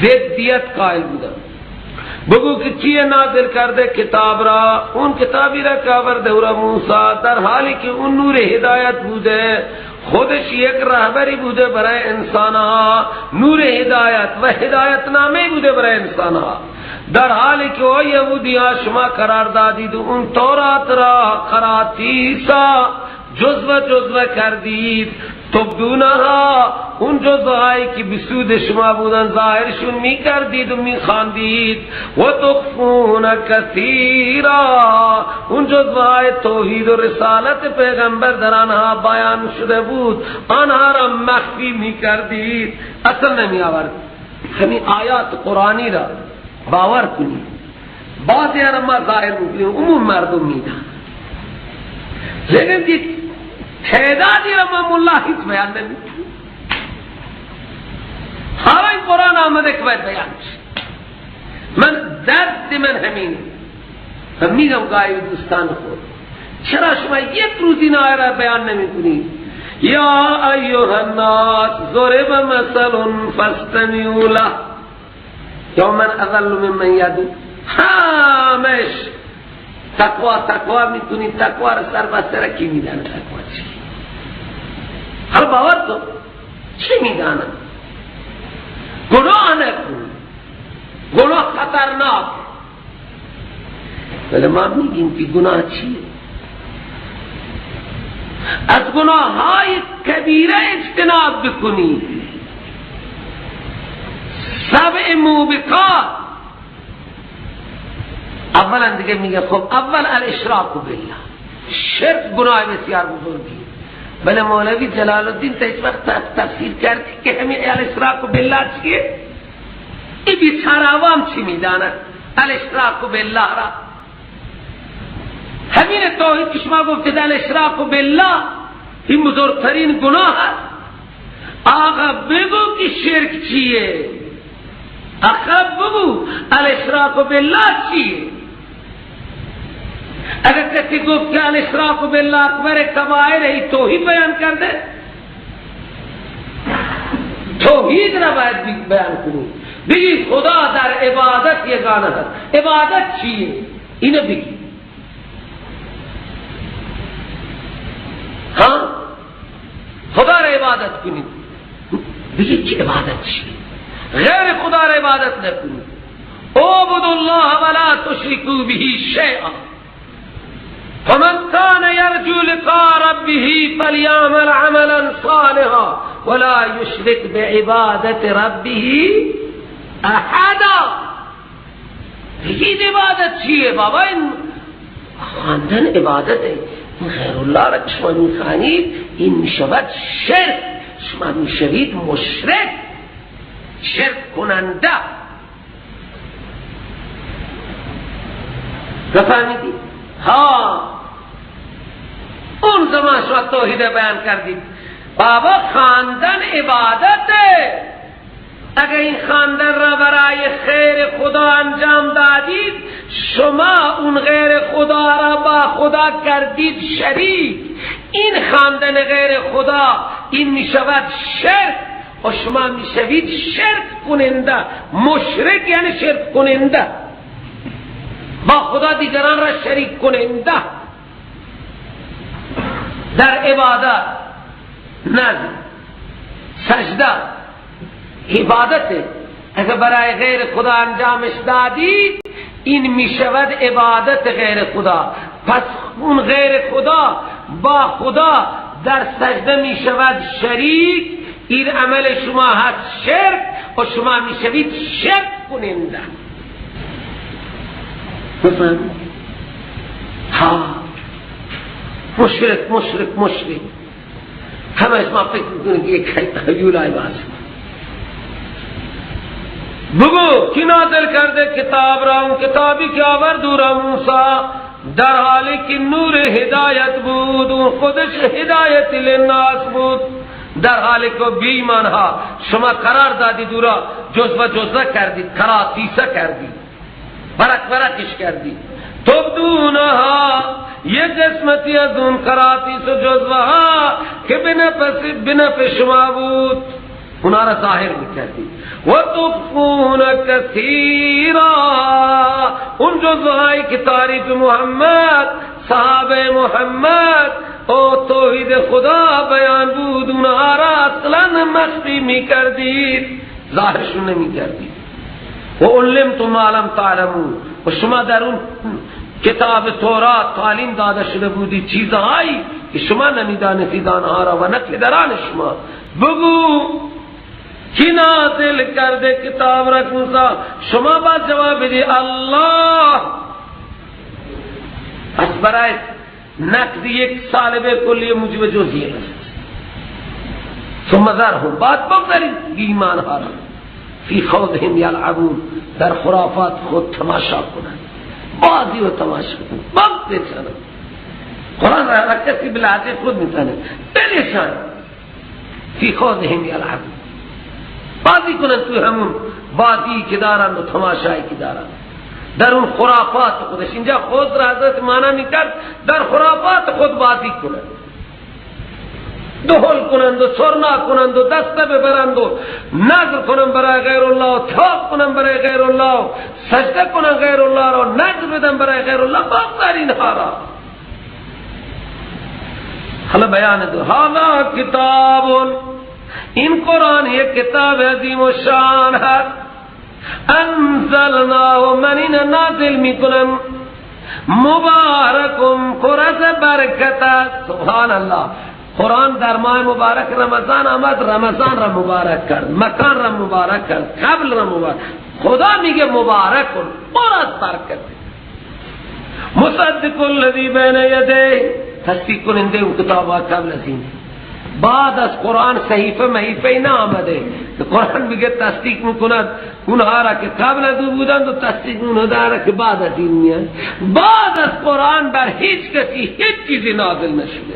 ضدیت قائل بودند. بگو که کیه نازل کرده کتاب را؟ اون کتابی را که آورده او را موسی، در حالی که اون نور هدایت بوده، خودش یک رهبری بوده برای انسانها، نور هدایت و هدایت نامه بوده برای انسانها، در حالی که او یهودی‌ها شما قرار دادید اون تورات را قراطیسا جزوه جزوه کردید، تبدونها، اون جزوهایی که بسود شما بودن ظاهرشون می کردید و می خواندید، و تخفون کثیرا، اون جزوهای توحید و رسالت پیغمبر در آنها بیان شده بود آنها را مخفی می کردید، اصل نمی آورد. همین آیات قرآنی را باور کنید، بعضی را ما ظاهر میکنیم عموم مردم میدن، لیکن یک تعدادی را ما ملا هیچ بیان نمیکنیم. حالا این قرآن آمده که باید بیان شد. من درد من همینه و میگم گاهی دوستان خود چرا شما یک روز این آیه را بیان نمیکنید؟ یا ایها الناس ضرب مثل فاستمعوا له یا من اضل ممن یدعو. همش تقوا تقوا میکنی، تقوا را سر به سر کی میدانه تقوا چی؟ حالا باور کن چی میدانه؟ گناه نکن، گناه خطرناک. ولی ما میگیم که گناه چیه؟ از گناه های کبیره اجتناب بکنی، سبع موبقات. اولا دیگه میگه خب اول الاشراک بالله، شرک گناه بسیار بزرگی. بله مولوی جلال الدین تا هیچ وقت تفسیر کردی که همین الاشراک بالله چیه؟ این بیچاره عوام چی میدانه الاشراک بالله را؟ همین توحید که شما گفتید الاشراک بالله این بزرگترین گناه است. آقا بگو که شرک چیه؟ آقا بگو الاشراک بالله چیه؟ اگر کسی گفت که الاشراک بالله اکبر کبائر، ای توحید بیان کرده. توحید را باید بیان کنی، بگی خدا در عبادت یگانه است. عبادت چیه؟ اینو بگی. ها، خدا را عبادت کنید، بگید که عبادت چیه؟ غیر خدا را عبادت نکنید. اعبدوا الله ولا تشركوا به شیئا فمن كان يرجو لقاء ربه فليعمل عملا صالحا ولا يشرك بعبادت ربه احدا. بگید عبادت چیه بابا؟ این خواندن عبادته. این غیر الله را شما میخوانید این میشود شرک، شما میشوید مشرک، شرک کننده. نفهمیدی؟ ها، اون زمان شما توحید بیان کردید. بابا خواندن عبادته. اگر این خواندن را برای خیر خدا انجام دادید، شما اون غیر خدا را با خدا کردید شریک. این خواندن غیر خدا این میشود شرک و شما میشوید شرک کننده، مشرک یعنی شرک کننده، با خدا دیگران را شریک کننده در عبادت. نذر، سجده عبادت، اگر برای غیر خدا انجامش دادید این میشود عبادت غیر خدا. پس اون غیر خدا با خدا در سجده میشود شریک، این عمل شما هست شرک و شما میشوید شرک کننده. بفهمید؟ ها، مشرک مشرک مشرک. همه ما فکر میکنیم که یک هیولای باز. بگو کی نازل کرده کتاب را؟ اون کتابی که آورد او را موسی در حالی که نور هدایت بود، اون خودش هدایت للناس بود، در حالی که بی ایمان ها شما قرار دادید او را جزوه جزوه کردید، قراطیسه کردید، ورق ورقش کردید. تبدونها، یہ قسمتی از اون قراطیس و جزوه ها که بنف شما بود اونا را ظاهر میکردید. و تخفون کثیرا، اون جزوهایی که تعریف محمد، صحابه محمد و توحید خدا بیان بود، اونها را اصلا مخفی میکردید، ظاهرشون نمیکردید. و علمتم ما لم تعلمون، و شما در اون کتاب تورات تعلیم داده شده بودی چیزهایی که شما نمیدانستید آنها را و نه پدران شما. بگو کی نازل کرده کتاب را موسی؟ شما باید جواب بدی الله. پس برای نقد یک سالبه کلی موجب جزئیه است. ثم ذرهم، بعد بگذارید ایمان ها را، فی خوضهم یلعبون، در خرافات خود تماشا کنند، بازی و تماشا کنند، بگذارید. قرآن را کسی بلحظه خود میتونه بلشان فی خوضهم یلعبون، بازی کنند توی همون بازی که دارند و تماشایی که دارند در اون خرافات خودش. اینجا خود را حضرت معنی میکرد در خرافات خود بازی کنند، دهل کنند و سرنا کنند و دسته ببرند و نذر کنند برای غیر الله، تاق کنند برای غیر الله، سجده کنند غیر الله را، نذر بدن برای غیر الله. بگذار اینها را. حالا بیان دو، هذا کتاب، این قرآن یک کتاب عظیم و شان هست. انزلناه، من این نازل میکنم، مبارکم، پر از برکت. سبحان الله. قرآن در ماه مبارک رمضان آمد، رمضان را مبارک کرد، مکان را مبارک کرد، قبل را مبارک. خدا میگه مبارک کن، پر از برکت. مصدق الذی بین یدیه، تصدیق کننده اون کتاب قبل از این. بعد از قرآن صحیفه محیفه نه آمده که قرآن میگه تصدیق میکند اونها را که قبل از او بودند و تصدیق اونها را که بعد از این میان. بعد از قرآن بر هیچ کسی هیچ چیزی نازل نشده.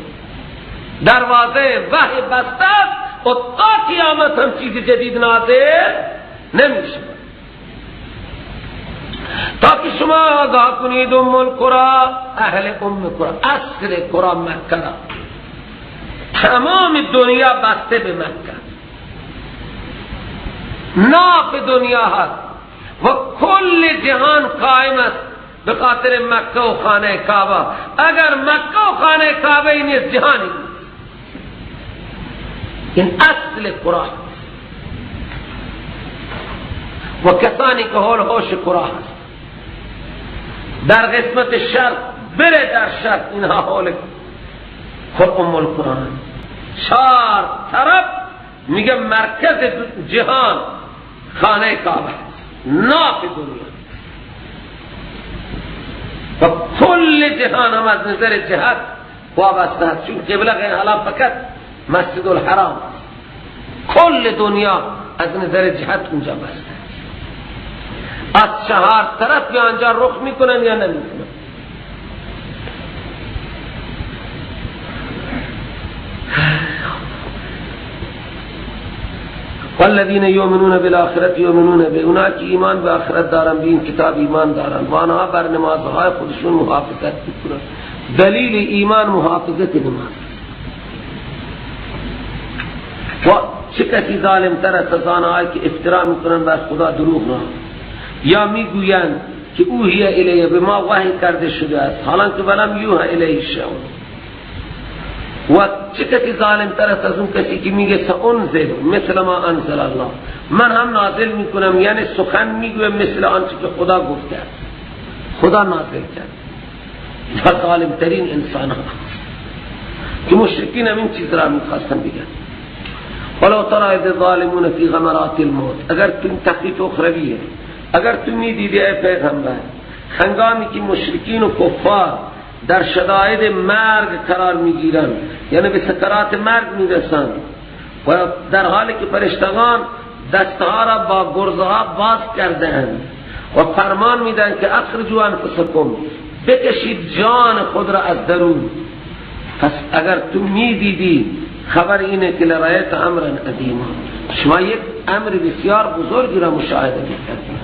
دروازه وحی بسته است و تا قیامت هم چیز جدید نازل نمیشه. تا که شما آگاه کنید ام القرى، اهل ام القرى، اصل قرى مکه را، تمام دنیا بسته به مکه، ناف دنیا هست و کل جهان قائم است به خاطر مکه و خانه کعبه. اگر مکه و خانه کعبه این نیست، جهانی نیست. این اصل قرآن و کسانی که حول هوش قرآن هست در قسمت شرق بره، در شرق اینها حول ام القرآن، چهار طرف میگه مرکز جهان خانه کعبه، ناف دنیا و کل جهان هم از نظر جهت وابسته است، چون قبله غیر حالا فقط مسجد الحرام، کل دنیا از نظر جهت اونجا بسته است. از چهار طرف یا آنجا رخ میکنن یا نمیکنن. والذین یؤمنون بالآخرة یؤمنون به، اونا که ایمان به آخرت دارن، به این کتاب ایمان دارن و آنها بر نمازهای خودشون محافظت میکنن. دلیل ایمان محافظت نماز. و چه کسی ظالم تر است از آنهایی که افترا میکنن بر خدا دروغ را، یا میگویند که اوحی الیه، به ما وحی کرده شده است، حالانکه ولم یوحی الیه شیء. و چه کسی ظالم تر است از اون کسی که میگه سانزل مثل ما انزل الله، من هم نازل میکنم، یعنی سخن میگویم مثل آنچه که خدا گفته است، خدا نازل کرد. و ظالم ترین انسان ها که مشرکین هم این چیز را میخواستن بگن. ولو ترى اذ الظالمون فی غمرات الموت، اگر تو تخفیف اخرویه، اگر تو میدیدی ای پیغمبر هنگامی که مشرکین و کفار در شدائد مرگ قرار میگیرند، یعنی به سکرات مرگ میرسند و در حالی که فرشتگان دستها را با گرزها باز کرده اند و فرمان میدن که اخرجوا انفسکم، بکشید جان خود را از درون. پس اگر تو میدیدی خبر اینه که لرایت امرا عظیما، شما یک امر بسیار بزرگی را مشاهده میکردید.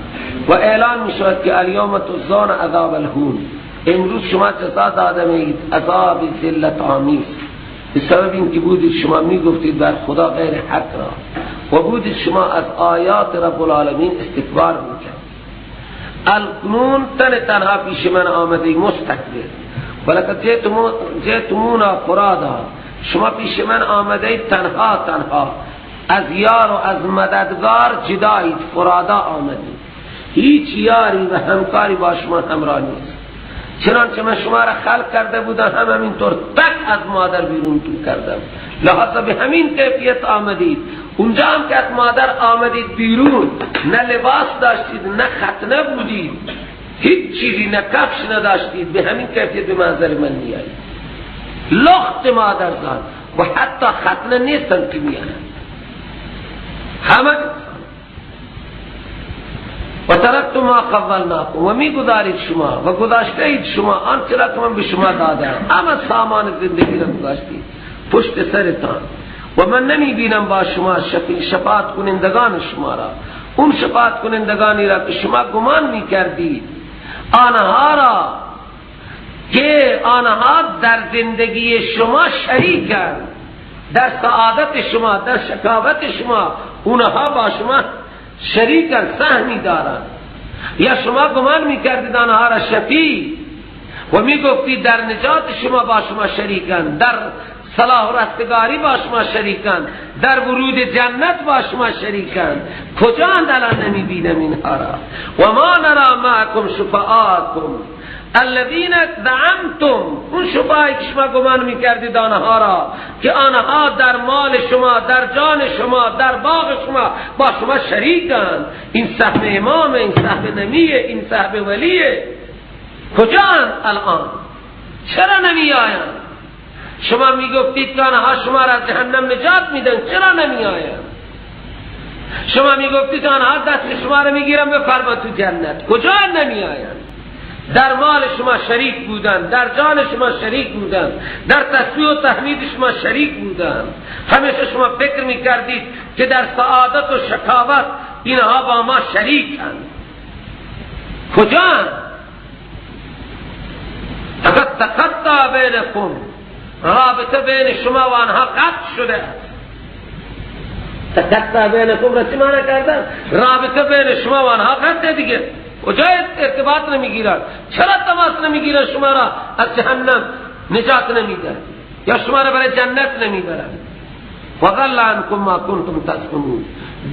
و اعلان میشود که الیوم تجزون عذاب الهون، امروز شما جزا داده میید عذاب ذلت آمیز، به سبب اینکه بودید شما میگفتید بر خدا غیر حق را و بودید شما از آیات رب العالمین استکبار میکرد. الکنون تن تنها پیش من آمده مستکبر، ولقد جئتمونا فرادا، شما پیش من آمده تنها تنها، از یار و از مددگار جدایید، فرادا آمدید، هیچ یاری و همکاری با شما همراه نیست. چنانچه من شما را خلق کرده بودم هم همینطور تک از مادر بیرون تو کردم، لحاظا به همین کیفیت آمدید. اونجا هم که از مادر آمدید بیرون، نه لباس داشتید، نه ختنه بودید، هیچ چیزی، نه کفش نداشتید، به همین کیفیت به منظر من میایید. لخت مادر زاد و حتی ختنه نیستن که میانند همه. و ترکت ما خولناکم، و میگذارید شما و گذاشته اید شما آنچه را که من به شما دادم، همه سامان زندگی را گذاشتید پشت سرتان، و من نمی بینم با شما شفاعت کنندگان شما را، اون شفاعت کنندگانی را که شما گمان میکردید، آنها را که آنها در زندگی شما شریکند، در سعادت شما، در شکاوت شما، اونها با شما شریکن، سهمی دارند. یا شما گمان میکردید آنها را شفیع و میگفتید در نجات شما با شما شریکن، در صلاح و رستگاری با شما شریکن، در ورود جنت با شما شریکن. کجا اند الان نمیبینم اینها را؟ و ما نرا معکم شفعاکم الذین زعمتم، اون شفعایی که شما گمان میکردید آنها را که آنها در مال شما، در جان شما، در باغ شما با شما شریکند. این سهم امام، این سهم نمیه، این سهم ولیه. کجااند الان؟ چرا نمی آیند؟ شما میگفتید که آنها شما را از جهنم نجات میدن، چرا نمی آیند؟ شما میگفتید آنها دست شما را میگیرن بفرما تو جنت، کجا نمی آیند؟ در مال شما شریک بودن، در جان شما شریک بودن، در تسبیح و تحمید شما شریک بودن. همیشه شما فکر میکردید که در سعادت و شکاوت اینها با ما شریکند. کجا؟ فقد تقطع بینکم، رابطه بین شما و آنها قطع شده است. تقطع بینکم را چی معنی کردن؟ رابطه بین شما و آنها قطع دیگه، کجا ارتباط نمیگیرن؟ چرا تماس نمیگیرن؟ شما را از جهنم نجات نمیدن یا شما را برای جنت نمیبرن. وضل عنکم ما کنتم تزعمون،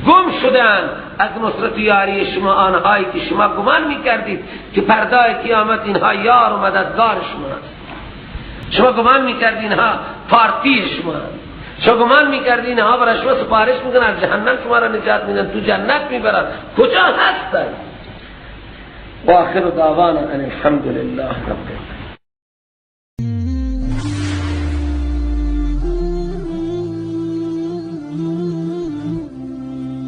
گم شدن از نصرت یاری شما آنهایی که شما گمان میکردید که پردای قیامت اینها یار و مددگار شما است. شما گمان میکردید اینها پارتی شما، شما گمان میکردید اینها برای شما سفارش میکنن، از جهنم شما را نجات میدن، تو جنت میبرن. کجا هستن؟ وآخر دعوانا ان الحمد لله رب العالمين.